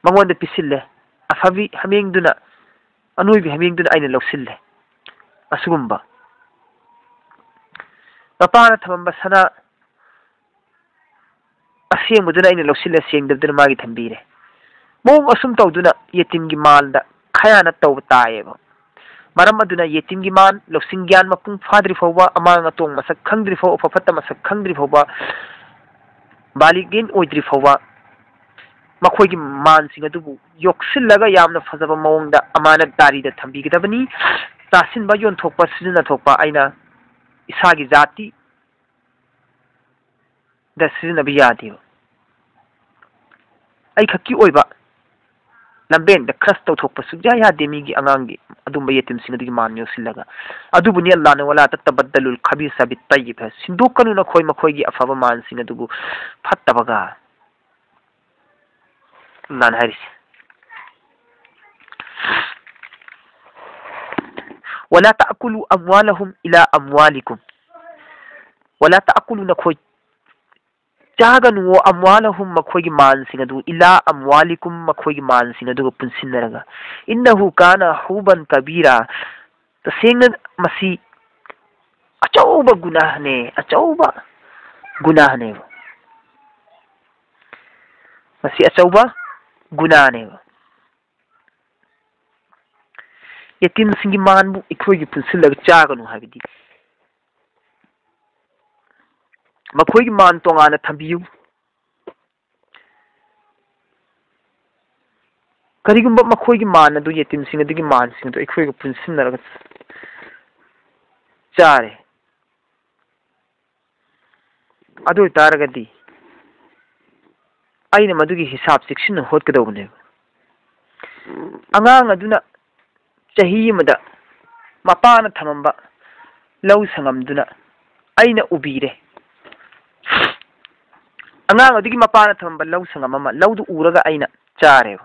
ꯃꯉꯣꯟꯗ ꯄꯤꯁꯤꯜꯂꯦ꯫ ꯑꯐꯕꯤ ꯍꯥꯃꯦꯡꯗꯨꯅ, ꯑꯅꯣꯏꯕꯤ ꯍꯥꯃꯦꯡꯗꯨꯅ ꯑꯩꯅ ꯂꯧꯁꯤꯜꯂꯦ꯫ ꯑꯁꯤꯒꯨꯝꯕ ꯃꯄꯥꯅ ꯊꯝꯃꯝꯕ ꯁꯅꯥ ꯑꯁꯦꯡꯕꯗꯨꯅ ꯑꯩꯅ ꯂꯧꯁꯤꯜꯂꯦ, ꯁꯦꯡꯗꯕꯗꯨꯅ ꯃꯥꯒꯤ ꯊꯝꯕꯤꯔꯦ꯫ ꯃꯑꯣꯡ ꯑꯁꯨꯝ ꯇꯧꯗꯨꯅ ꯌꯦꯇꯤꯝꯒꯤ ꯃꯥꯜꯗ ꯈꯌꯥꯅꯠ ꯇꯧꯕ ꯇꯥꯏꯌꯦꯕ꯫ ꯃꯔꯝ ꯑꯗꯨꯅ ꯌꯦꯇꯤꯝꯒꯤ ꯃꯥꯟ, ꯂꯧꯁꯤꯡ ꯒ꯭ꯌꯥꯟ ꯃꯄꯨꯡ ꯐꯥꯗ꯭ꯔꯤ ꯐꯥꯎꯕ, ꯑꯃꯥꯡ ꯑꯇꯣꯡ ꯃꯁꯛ ꯈꯪꯗ꯭ꯔꯤ ꯐꯥꯎꯕ, ꯑꯐ ꯐꯠꯇ ꯃꯁꯛ ꯈꯪꯗ꯭ꯔꯤ ꯐꯥꯎꯕ, ꯕꯥꯂꯤꯒꯤꯟ ꯑꯣꯏꯗ꯭ꯔꯤ ꯐꯥꯎꯕ, ꯃꯈꯣꯏꯒꯤ ꯃꯥꯟꯁꯤꯡ ꯑꯗꯨꯕꯨ ꯌꯣꯛꯁꯤꯜꯂꯒ ꯌꯥꯝꯅ ꯐꯖꯕ ꯃꯑꯣꯡꯗ ꯑꯃꯥꯅꯠꯗꯥꯔꯤꯗ ꯊꯝꯕꯤꯒꯗꯕꯅꯤ꯫ ꯆꯥꯁꯤꯟꯕ, ꯌꯣꯟꯊꯣꯛꯄ, ꯁꯤꯖꯤꯟꯅꯊꯣꯛꯄ, ꯑꯩꯅ ꯏꯁꯥꯒꯤ ꯖꯥꯇꯤꯗ ꯁꯤꯖꯤꯟꯅꯕ ꯌꯥꯗꯦꯕ꯫ ꯑꯩ ꯈꯛꯀꯤ ꯑꯣꯏꯕ ꯂꯝꯕꯦꯟꯗ ꯈꯔꯁ ꯇꯧꯊꯣꯛꯄ ꯁꯨꯛꯌꯥ ꯌꯥꯗꯦ ꯃꯤꯒꯤ ꯑꯉꯥꯡꯒꯤ꯫ ꯑꯗꯨꯝꯕ ꯌꯦꯇꯤꯝꯁꯤꯡ ꯑꯗꯨꯒꯤ ꯃꯥꯟ ꯌꯣꯛꯁꯤꯜꯂꯒ꯫ ꯑꯗꯨꯕꯨꯅꯤ ꯑꯜꯂꯥꯍꯅ "ꯋꯂꯥ ꯇꯠꯇꯕꯗꯂꯨꯜ ꯈꯕꯤꯁ ꯕꯤꯠꯇꯌꯤꯕ", ꯁꯤꯟꯗꯣꯛꯀꯅꯨ ꯅꯈꯣꯏ ꯃꯈꯣꯏꯒꯤ ꯑꯐꯕ ꯃꯥꯟꯁꯤꯡ ꯑꯗꯨꯕꯨ ꯐꯠꯇꯕꯒ꯫ ꯑꯜꯂꯥꯍꯅ ꯍꯥꯏꯔꯤꯁꯦ, "ꯋꯂꯥ ꯇꯥꯀꯨꯂꯨ ꯑꯝꯋꯥꯂꯍꯨꯝ ꯏꯂꯥ ꯑꯝꯋꯥꯂꯤꯀꯨꯝ", ꯋꯂꯥ ꯇꯥꯀꯨꯂꯨ, ꯅꯈꯣꯏ ꯆꯥꯒꯅꯨꯋꯣ, ꯑꯝꯋꯥꯂꯍꯨꯝ, ꯃꯈꯣꯏꯒꯤ ꯃꯥꯟꯁꯤꯡ ꯑꯗꯨ, ꯏꯂꯥ ꯑꯝꯋꯥꯂꯤꯀꯨꯝ, ꯃꯈꯣꯏꯒꯤ ꯃꯥꯟꯁꯤꯡ ꯑꯗꯨꯒ ꯄꯨꯟꯁꯤꯟꯅꯔꯒ, "ꯏꯟꯅꯍꯨ ꯀꯥꯅ ꯍꯨꯕꯟ ꯀꯕꯤꯔꯥ", ꯇꯁꯦꯡꯅ ꯃꯁꯤ ꯑꯆꯧꯕ ꯒꯨꯅꯥꯍꯅꯦ, ꯑꯆꯧꯕ ꯒꯨꯅꯥꯍꯅꯦꯕ꯫ ꯃꯁꯤ ꯑꯆꯧꯕ ꯒꯨꯅꯥꯅꯦꯕ꯫ ꯌꯦꯇꯤꯝꯁꯤꯡꯒꯤ ꯃꯥꯟꯕꯨ ꯑꯩꯈꯣꯏꯒꯤ ꯄꯨꯟꯁꯤꯜꯂꯒ ꯆꯥꯒꯅꯨ ꯍꯥꯏꯕꯗꯤ, ꯃꯈꯣꯏꯒꯤ ꯃꯥꯟ ꯇꯣꯉꯥꯟꯅ ꯊꯝꯕꯤꯌꯨ꯫ ꯀꯔꯤꯒꯨꯝꯕ ꯃꯈꯣꯏꯒꯤ ꯃꯥꯟ ꯑꯗꯨ, ꯌꯦꯇꯤꯝꯁꯤꯡ ꯑꯗꯨꯒꯤ ꯃꯥꯟꯁꯤꯡ ꯑꯗꯨ ꯑꯩꯈꯣꯏꯒ ꯄꯨꯟꯁꯤꯟꯅꯔꯒ ꯆꯥꯔꯦ, ꯑꯗꯨ ꯑꯣꯏꯇꯥꯔꯒꯗꯤ ꯑꯩꯅ ꯃꯗꯨꯒꯤ ꯍꯤꯁꯥꯞ ꯆꯦꯛꯁꯤꯟꯅ ꯍꯣꯠꯀꯗꯧꯕꯅꯦꯕ꯫ ꯑꯉꯥꯡ ꯑꯗꯨꯅ ꯆꯍꯤ ꯑꯃꯗ ꯃꯄꯥꯅ ꯊꯝꯃꯝꯕ ꯂꯧ ꯁꯪꯉꯝꯗꯨꯅ ꯑꯩꯅ ꯎꯕꯤꯔꯦ꯫ ꯑꯉꯥꯡ ꯑꯗꯨꯒꯤ ꯃꯄꯥꯅ ꯊꯝꯃꯝꯕ ꯂꯧ ꯁꯪꯉꯝ ꯑꯃ, ꯂꯧꯗꯨ ꯎꯔꯒ ꯑꯩꯅ ꯆꯥꯔꯦꯕ꯫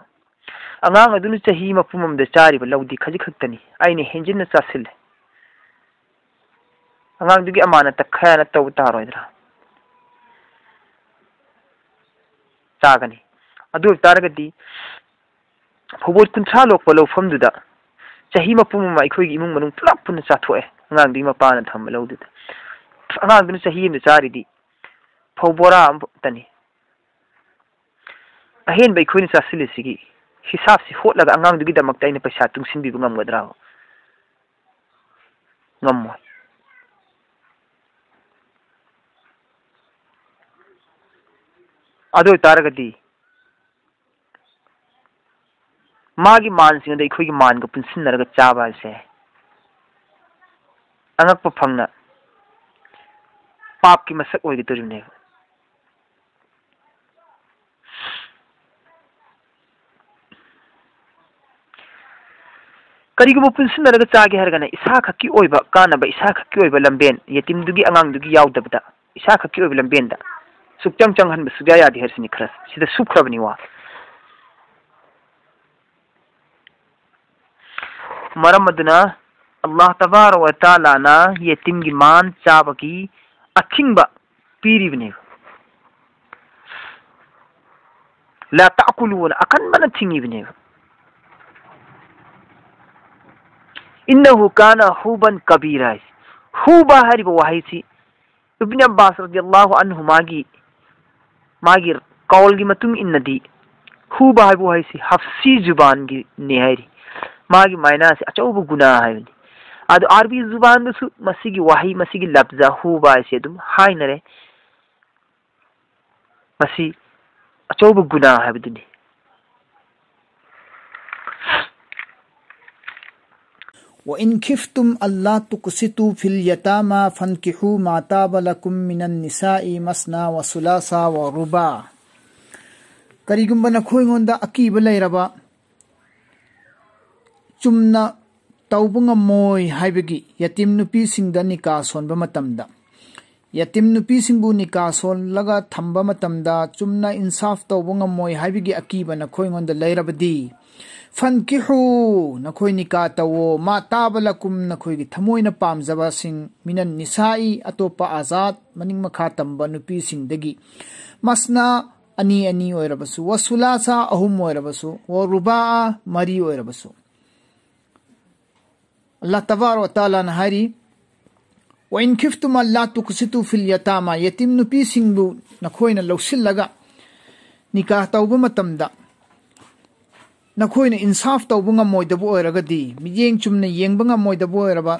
ꯑꯉꯥꯡ ꯑꯗꯨꯅ ꯆꯍꯤ ꯃꯄꯨꯝ ꯑꯃꯗ ꯆꯥꯔꯤꯕ ꯂꯧꯗꯤ ꯈꯖꯤꯛ ꯈꯛꯇꯅꯤ, ꯑꯩꯅ ꯍꯦꯟꯖꯤꯟꯅ ꯆꯥꯁꯤꯜꯂꯦ꯫ ꯑꯉꯥꯡꯗꯨꯒꯤ ꯑꯃꯥꯅꯠꯇ ꯈꯌꯥꯅꯠ ꯇꯧꯕ ꯇꯥꯔꯣꯏꯗ꯭ꯔꯥ? ꯆꯥꯒꯅꯤ꯫ ꯑꯗꯨ ꯑꯣꯏꯕ ꯇꯥꯔꯒꯗꯤ ꯐꯧꯕꯣꯠ ꯀꯨꯟꯊ꯭ꯔꯥ ꯂꯣꯛꯄ ꯂꯧꯐꯝꯗꯨꯗ ꯆꯍꯤ ꯃꯄꯨꯝ ꯑꯃ ꯑꯩꯈꯣꯏꯒꯤ ꯏꯃꯨꯡ ꯃꯅꯨꯡ ꯄꯨꯂꯞ ꯄꯨꯟꯅ ꯆꯥꯊꯣꯛꯑꯦ, ꯑꯉꯥꯡꯗꯨꯒꯤ ꯃꯄꯥꯅ ꯊꯝꯕ ꯂꯧꯗꯨꯗ꯫ ꯑꯉꯥꯡꯗꯨꯅ ꯆꯍꯤ ꯑꯃꯗ ꯆꯥꯔꯤꯗꯤ ꯐꯧ ꯕꯣꯔꯥ ꯑꯃꯇꯅꯤ꯫ ꯑꯍꯦꯟꯕ ꯑꯩꯈꯣꯏꯅ ꯆꯥꯁꯤꯜꯂꯤꯁꯤꯒꯤ ꯍꯤꯁꯥꯞꯁꯤ ꯍꯣꯠꯂꯒ ꯑꯉꯥꯡꯗꯨꯒꯤꯗꯃꯛꯇ ꯑꯩꯅ ꯄꯩꯁꯥ ꯇꯨꯡꯁꯤꯟꯕꯤꯕ ꯉꯝꯒꯗ꯭ꯔꯥꯕ? ꯉꯝꯃꯣꯏ꯫ ꯑꯗꯨ ꯑꯣꯏꯇꯥꯔꯒꯗꯤ ꯃꯥꯒꯤ ꯃꯥꯟꯁꯤꯡ ꯑꯗꯨ ꯑꯩꯈꯣꯏꯒꯤ ꯃꯥꯟꯒ ꯄꯨꯟꯁꯤꯟꯅꯔꯒ ꯆꯥꯕ ꯍꯥꯏꯁꯦ ꯑꯉꯛꯄ ꯐꯪꯅ ꯄꯥꯞꯀꯤ ꯃꯁꯛ ꯑꯣꯏꯒꯗꯧꯔꯤꯕꯅꯦꯕ꯫ ꯀꯔꯤꯒꯨꯝꯕ ꯄꯨꯟꯁꯤꯟꯅꯔꯒ ꯆꯥꯒꯦ ꯍꯥꯏꯔꯒꯅ ꯏꯁꯥ ꯈꯛꯀꯤ ꯑꯣꯏꯕ ꯀꯥꯟꯅꯕ, ꯏꯁꯥ ꯈꯛꯀꯤ ꯑꯣꯏꯕ ꯂꯝꯕꯦꯟ, ꯌꯦꯇꯤꯝꯗꯨꯒꯤ ꯑꯉꯥꯡꯗꯨꯒꯤ ꯌꯥꯎꯗꯕꯗ ꯏꯁꯥ ꯈꯛꯀꯤ ꯑꯣꯏꯕ ꯂꯝꯕꯦꯟꯗ ꯁꯨꯛꯆꯪ ꯆꯪꯍꯟꯕ ꯁꯨꯛꯌꯥ ꯌꯥꯗꯦ ꯍꯥꯏꯔꯁꯤꯅꯤ꯫ ꯈꯔ ꯁꯤꯗ ꯁꯨꯞꯈ꯭ꯔꯕꯅꯤ ꯋꯥ꯫ ꯃꯔꯝ ꯑꯗꯨꯅ ꯑꯜꯂꯥꯍ ꯇꯕꯥꯔꯛ ꯋ ꯇꯥꯂꯥꯅ ꯌꯦꯇꯤꯝꯒꯤ ꯃꯥꯟ ꯆꯥꯕꯒꯤ ꯑꯊꯤꯡꯕ ꯄꯤꯔꯤꯕꯅꯦꯕ꯫ ꯂꯥ ꯇꯥꯀꯨꯂꯨꯅ ꯑꯀꯟꯕꯅ ꯊꯤꯡꯉꯤꯕꯅꯦꯕ꯫ ꯏꯟꯅꯍꯨ ꯀꯥꯅ ꯍꯨꯕꯟ ꯀꯕꯤꯔ ꯍꯥꯏꯁꯤ꯫ ꯍꯨꯕ ꯍꯥꯏꯔꯤꯕ ꯋꯥꯍꯩꯁꯤ ꯏꯕꯅꯤ ꯑꯕꯥꯁ ꯔꯗꯤꯌꯜꯂꯥꯍꯨ ꯑꯟꯍꯨ ꯃꯥꯒꯤ ꯃꯥꯒꯤ ꯀꯥꯎꯜꯒꯤ ꯃꯇꯨꯡ ꯏꯟꯅꯗꯤ ꯍꯨꯕ ꯍꯥꯏꯕ ꯋꯥꯍꯩꯁꯤ ꯍꯐꯁꯤ ꯖꯨꯕꯥꯟꯒꯤꯅꯤ ꯍꯥꯏꯔꯤ꯫ ꯃꯥꯒꯤ ꯃꯥꯏꯅꯥꯁꯤ ꯑꯆꯧꯕ ꯒꯨꯅꯥ ꯍꯥꯏꯕꯅꯤ꯫ ꯑꯗꯣ ꯑꯥꯔꯕꯤ ꯖꯨꯕꯥꯟꯗꯁꯨ ꯃꯁꯤꯒꯤ ꯋꯥꯍꯩ, ꯃꯁꯤꯒꯤ ꯂꯞꯖ ꯍꯨꯕ ꯍꯥꯏꯁꯤ ꯑꯗꯨꯝ ꯍꯥꯏꯅꯔꯦ꯫ ꯃꯁꯤ ꯑꯆꯧꯕ ꯒꯨꯅꯥ ꯍꯥꯏꯕꯗꯨꯅꯤ꯫ وإن خفتم ألا تقسطوا في اليتامى فانكحوا ما طاب لكم من النساء مثنى وثلاث ورباع. ꯀꯔꯤꯒꯨꯝꯕ ꯅꯈꯣꯏꯉꯣꯟꯗ ꯑꯀꯤꯕ ꯂꯩꯔꯕ, ꯆꯨꯝꯅ ꯇꯧꯕ ꯉꯝꯃꯣꯏ ꯍꯥꯏꯕꯒꯤ ꯌꯦꯇꯤꯝ ꯅꯨꯄꯤꯁꯤꯡꯗ ꯅꯤꯀꯥ ꯁꯣꯟꯕ ꯃꯇꯝꯗ, ꯌꯦꯇꯤꯝ ꯅꯨꯄꯤꯁꯤꯡꯕꯨ ꯅꯤꯀꯥ ꯁꯣꯜꯂꯒ ꯊꯝꯕ ꯃꯇꯝꯗ ꯆꯨꯝꯅ ꯏꯟꯁꯥꯐ ꯇꯧꯕ ꯉꯝꯃꯣꯏ ꯍꯥꯏꯕꯒꯤ ꯑꯀꯤꯕ ꯅꯈꯣꯏꯉꯣꯟꯗ ꯂꯩꯔꯕꯗꯤ, ꯐꯟꯀꯤꯍꯨ, ꯅꯈꯣꯏ ꯅꯤꯀꯥ ꯇꯧꯋꯣ, ꯃꯥ ꯇꯥꯕ ꯂꯀꯨꯝ, ꯅꯈꯣꯏꯒꯤ ꯊꯃꯣꯏꯅ ꯄꯥꯝꯖꯕꯁꯤꯡ, ꯃꯤꯅꯟ ꯅꯤꯁꯥꯏ, ꯑꯇꯣꯞꯄ ꯑꯖꯥꯠ, ꯃꯅꯤꯡ ꯃꯈꯥ ꯇꯝꯕ ꯅꯨꯄꯤꯁꯤꯡꯗꯒꯤ, ꯃꯁꯅꯥ, ꯑꯅꯤ ꯑꯅꯤ ꯑꯣꯏꯔꯕꯁꯨ, ꯋ ꯁꯨꯂꯥꯁꯥ, ꯑꯍꯨꯝ ꯑꯣꯏꯔꯕꯁꯨ, ꯋ ꯔꯨꯕꯥ, ꯃꯔꯤ ꯑꯣꯏꯔꯕꯁꯨ꯫ ꯑꯜꯂꯥꯍ ꯇꯕꯥꯔꯛ ꯋ ꯇꯥꯂꯥꯅ ꯍꯥꯏꯔꯤ, "ꯋ ꯏꯟ ꯈꯤꯐꯇꯨꯝ ꯑꯜꯂꯥ ꯇꯨꯛꯁꯤꯇꯨ ꯐꯤꯜ ꯌꯇꯥꯃꯥ", ꯌꯦꯇꯤꯝ ꯅꯨꯄꯤꯁꯤꯡꯕꯨ ꯅꯈꯣꯏꯅ ꯂꯧꯁꯤꯜꯂꯒ ꯅꯤꯀꯥꯍ ꯇꯧꯕ ꯃꯇꯝꯗ ꯅꯈꯣꯏꯅ ꯏꯟꯁꯥꯐ ꯇꯧꯕ ꯉꯝꯃꯣꯏꯗꯕ ꯑꯣꯏꯔꯒꯗꯤ, ꯃꯤꯠꯌꯦꯡ ꯆꯨꯝꯅ ꯌꯦꯡꯕ ꯉꯝꯃꯣꯏꯗꯕ ꯑꯣꯏꯔꯕ,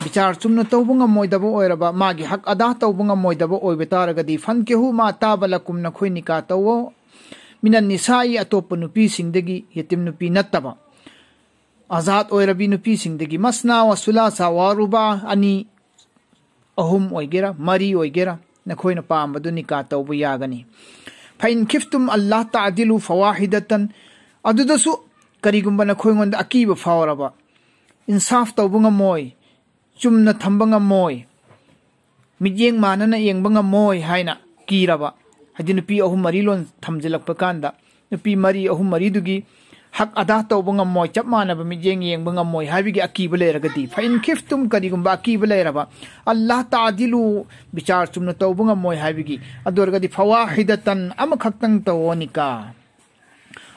ꯕꯤꯆꯥꯔ ꯆꯨꯝꯅ ꯇꯧꯕ ꯉꯝꯃꯣꯏꯗꯕ ꯑꯣꯏꯔꯕ, ꯃꯥꯒꯤ ꯍꯛ ꯑꯗꯥ ꯇꯧꯕ ꯉꯝꯃꯣꯏꯗꯕ ꯑꯣꯏꯕ ꯇꯥꯔꯒꯗꯤ, "ꯐꯟꯀꯤꯍꯨ ꯃꯥ ꯇꯥꯕ ꯂꯀꯨꯝ", ꯅꯈꯣꯏ ꯅꯤꯀꯥ ꯇꯧꯋꯣ, "ꯃꯤꯅꯟ ꯅꯤꯁꯥꯏ", ꯑꯇꯣꯞꯄ ꯅꯨꯄꯤꯁꯤꯡꯗꯒꯤ, ꯌꯦꯇꯤꯝ ꯅꯨꯄꯤ ꯅꯠꯇꯕ, ꯑꯖꯥꯠ ꯑꯣꯏꯔꯕꯤ ꯅꯨꯄꯤꯁꯤꯡꯗꯒꯤ, "ꯃꯁꯅꯥ ꯋꯥ ꯁꯨꯂꯥꯁꯥ ꯋꯥ ꯔꯨꯕꯥ", ꯑꯅꯤ, ꯑꯍꯨꯝ ꯑꯣꯏꯒꯦꯔꯥ, ꯃꯔꯤ ꯑꯣꯏꯒꯦꯔꯥ, ꯅꯈꯣꯏꯅ ꯄꯥꯝꯕꯗꯨ ꯅꯤꯀꯥ ꯇꯧꯕ ꯌꯥꯒꯅꯤ꯫ "ꯐꯏꯟ ꯈꯤꯐꯇꯨꯝ ꯑꯜꯂꯥ ꯇꯥꯗꯤꯂꯨ ꯐꯋꯥꯍꯤꯗꯇꯟ", ꯑꯗꯨꯗꯁꯨ ꯀꯔꯤꯒꯨꯝꯕ ꯅꯈꯣꯏꯉꯣꯟꯗ ꯑꯀꯤꯕ ꯐꯥꯎꯔꯕ, ꯏꯟꯁꯥꯐ ꯇꯧꯕ ꯉꯝꯃꯣꯏ, ꯆꯨꯝꯅ ꯊꯝꯕ ꯉꯝꯃꯣꯏ, ꯃꯤꯠꯌꯦꯡ ꯃꯥꯟꯅꯅ ꯌꯦꯡꯕ ꯉꯝꯃꯣꯏ ꯍꯥꯏꯅ ꯀꯤꯔꯕ, ꯍꯥꯏꯗꯤ ꯅꯨꯄꯤ ꯑꯍꯨꯝ ꯃꯔꯤ ꯂꯣꯟ ꯊꯝꯖꯤꯜꯂꯛꯄ ꯀꯥꯟꯗ, ꯅꯨꯄꯤ ꯃꯔꯤ, ꯑꯍꯨꯝ ꯃꯔꯤꯗꯨꯒꯤ ꯍꯛ ꯑꯗꯥ ꯇꯧꯕ ꯉꯝꯃꯣꯏ, ꯆꯞ ꯃꯥꯟꯅꯕ ꯃꯤꯠꯌꯦꯡ ꯌꯦꯡꯕ ꯉꯝꯃꯣꯏ ꯍꯥꯏꯕꯒꯤ ꯑꯀꯤꯕ ꯂꯩꯔꯒꯗꯤ, "ꯐꯏꯟ ꯈꯤꯐꯇꯨꯝ", ꯀꯔꯤꯒꯨꯝꯕ ꯑꯀꯤꯕ ꯂꯩꯔꯕ, "ꯑꯜꯂꯥ ꯇꯥꯗꯤꯂꯨ", ꯕꯤꯆꯥꯔ ꯆꯨꯝꯅ ꯇꯧꯕ ꯉꯝꯃꯣꯏ ꯍꯥꯏꯕꯒꯤ, ꯑꯗꯨ ꯑꯣꯏꯔꯒꯗꯤ, "ꯐꯋꯥꯍꯤꯗꯇꯟ", ꯑꯃꯈꯛꯇꯪ ꯇꯧꯑꯣ ꯅꯤꯀꯥ꯫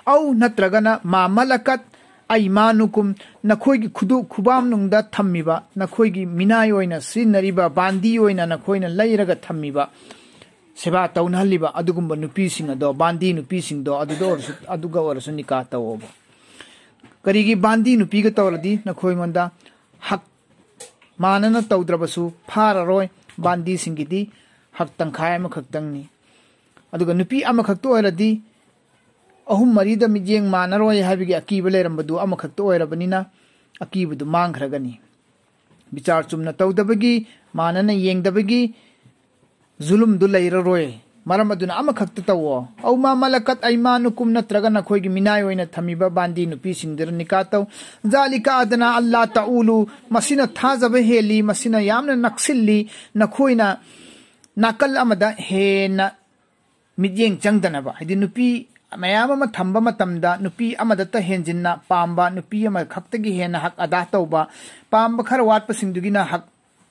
"ꯑꯧ", ꯅꯠꯇ꯭ꯔꯒꯅ, "ꯃꯥ ꯃꯂꯀꯠ ꯑꯩꯃꯥꯅꯨꯀꯨꯝ", ꯅꯈꯣꯏꯒꯤ ꯈꯨꯗꯨ-, ꯈꯨꯕꯥꯝꯅꯨꯡꯗ ꯊꯝꯃꯤꯕ, ꯅꯈꯣꯏꯒꯤ ꯃꯤꯅꯥꯏ ꯑꯣꯏꯅ ꯁꯤꯖꯤꯟꯅꯔꯤꯕ, ꯕꯥꯟꯗꯤ ꯑꯣꯏꯅ ꯅꯈꯣꯏꯅ ꯂꯩꯔꯒ ꯊꯝꯃꯤꯕ, ꯁꯦꯕꯥ ꯇꯧꯅꯍꯜꯂꯤꯕ ꯑꯗꯨꯒꯨꯝꯕ ꯅꯨꯄꯤꯁꯤꯡ ꯑꯗꯣ, ꯕꯥꯟꯗꯤ ꯅꯨꯄꯤꯁꯤꯡꯗꯣ, ꯑꯗꯨꯗ ꯑꯣꯏꯔꯁꯨ, ꯑꯗꯨꯒ ꯑꯣꯏꯔꯁꯨ ꯅꯤꯀꯥ ꯇꯧꯑꯣꯕ꯫ ꯀꯔꯤꯒꯤ ꯕꯥꯟꯗꯤ ꯅꯨꯄꯤꯒ ꯇꯧꯔꯗꯤ ꯅꯈꯣꯏꯉꯣꯟꯗ ꯍꯛ ꯃꯥꯟꯅꯅ ꯇꯧꯗ꯭ꯔꯕꯁꯨ ꯐꯥꯔꯔꯣꯏ, ꯕꯥꯟꯗꯤꯁꯤꯡꯒꯤꯗꯤ ꯍꯛ ꯇꯪꯈꯥꯏ ꯑꯃꯈꯛꯇꯪꯅꯤ꯫ ꯑꯗꯨꯒ ꯅꯨꯄꯤ ꯑꯃꯈꯛꯇ ꯑꯣꯏꯔꯗꯤ ꯑꯍꯨꯝ ꯃꯔꯤꯗ ꯃꯤꯠꯌꯦꯡ ꯃꯥꯟꯅꯔꯣꯏ ꯍꯥꯏꯕꯒꯤ ꯑꯀꯤꯕ ꯂꯩꯔꯝꯕꯗꯨ ꯑꯃꯈꯛꯇ ꯑꯣꯏꯔꯕꯅꯤꯅ ꯑꯀꯤꯕꯗꯨ ꯃꯥꯡꯈ꯭ꯔꯒꯅꯤ꯫ ꯕꯤꯆꯥꯔ ꯆꯨꯝꯅ ꯇꯧꯗꯕꯒꯤ, ꯃꯥꯟꯅꯅ ꯌꯦꯡꯗꯕꯒꯤ ꯖꯨꯂꯨꯝꯗꯨ ꯂꯩꯔꯔꯣꯏ꯫ ꯃꯔꯝ ꯑꯗꯨꯅ ꯑꯃꯈꯛꯇ ꯇꯧꯋꯣ꯫ "ꯑꯧ ꯃꯥ ꯃꯂꯀꯠ ꯑꯩꯃꯥꯅꯨꯀꯨꯝ", ꯅꯠꯇ꯭ꯔꯒ ꯅꯈꯣꯏꯒꯤ ꯃꯤꯅꯥꯏ ꯑꯣꯏꯅ ꯊꯝꯃꯤꯕ ꯕꯥꯟꯗꯤ ꯅꯨꯄꯤꯁꯤꯡꯗꯨꯗ ꯅꯤꯀꯥ ꯇꯧ꯫ "ꯖꯥꯂꯤꯀ ꯑꯗꯅꯥ ꯑꯜꯂꯥ ꯇꯥꯎꯂꯨ", ꯃꯁꯤꯅ ꯊꯥꯖꯕ ꯍꯦꯜꯂꯤ, ꯃꯁꯤꯅ ꯌꯥꯝꯅ ꯅꯛꯁꯤꯜꯂꯤ, ꯅꯈꯣꯏꯅ ꯅꯥꯀꯜ ꯑꯃꯗ ꯍꯦꯟꯅ ꯃꯤꯠꯌꯦꯡ ꯆꯪꯗꯅꯕ, ꯍꯥꯏꯗꯤ ꯅꯨꯄꯤ ꯃꯌꯥꯝ ꯑꯃ ꯊꯝꯕ ꯃꯇꯝꯗ ꯅꯨꯄꯤ ꯑꯃꯗꯇ ꯍꯦꯟꯖꯤꯟꯅ ꯄꯥꯝꯕ, ꯅꯨꯄꯤ ꯑꯃꯈꯛꯇꯒꯤ ꯍꯦꯟꯅ ꯍꯛ ꯑꯗꯥ ꯇꯧꯕ, ꯄꯥꯝꯕ ꯈꯔ ꯋꯥꯠꯄꯁꯤꯡꯗꯨꯒꯤꯅ ꯍꯛ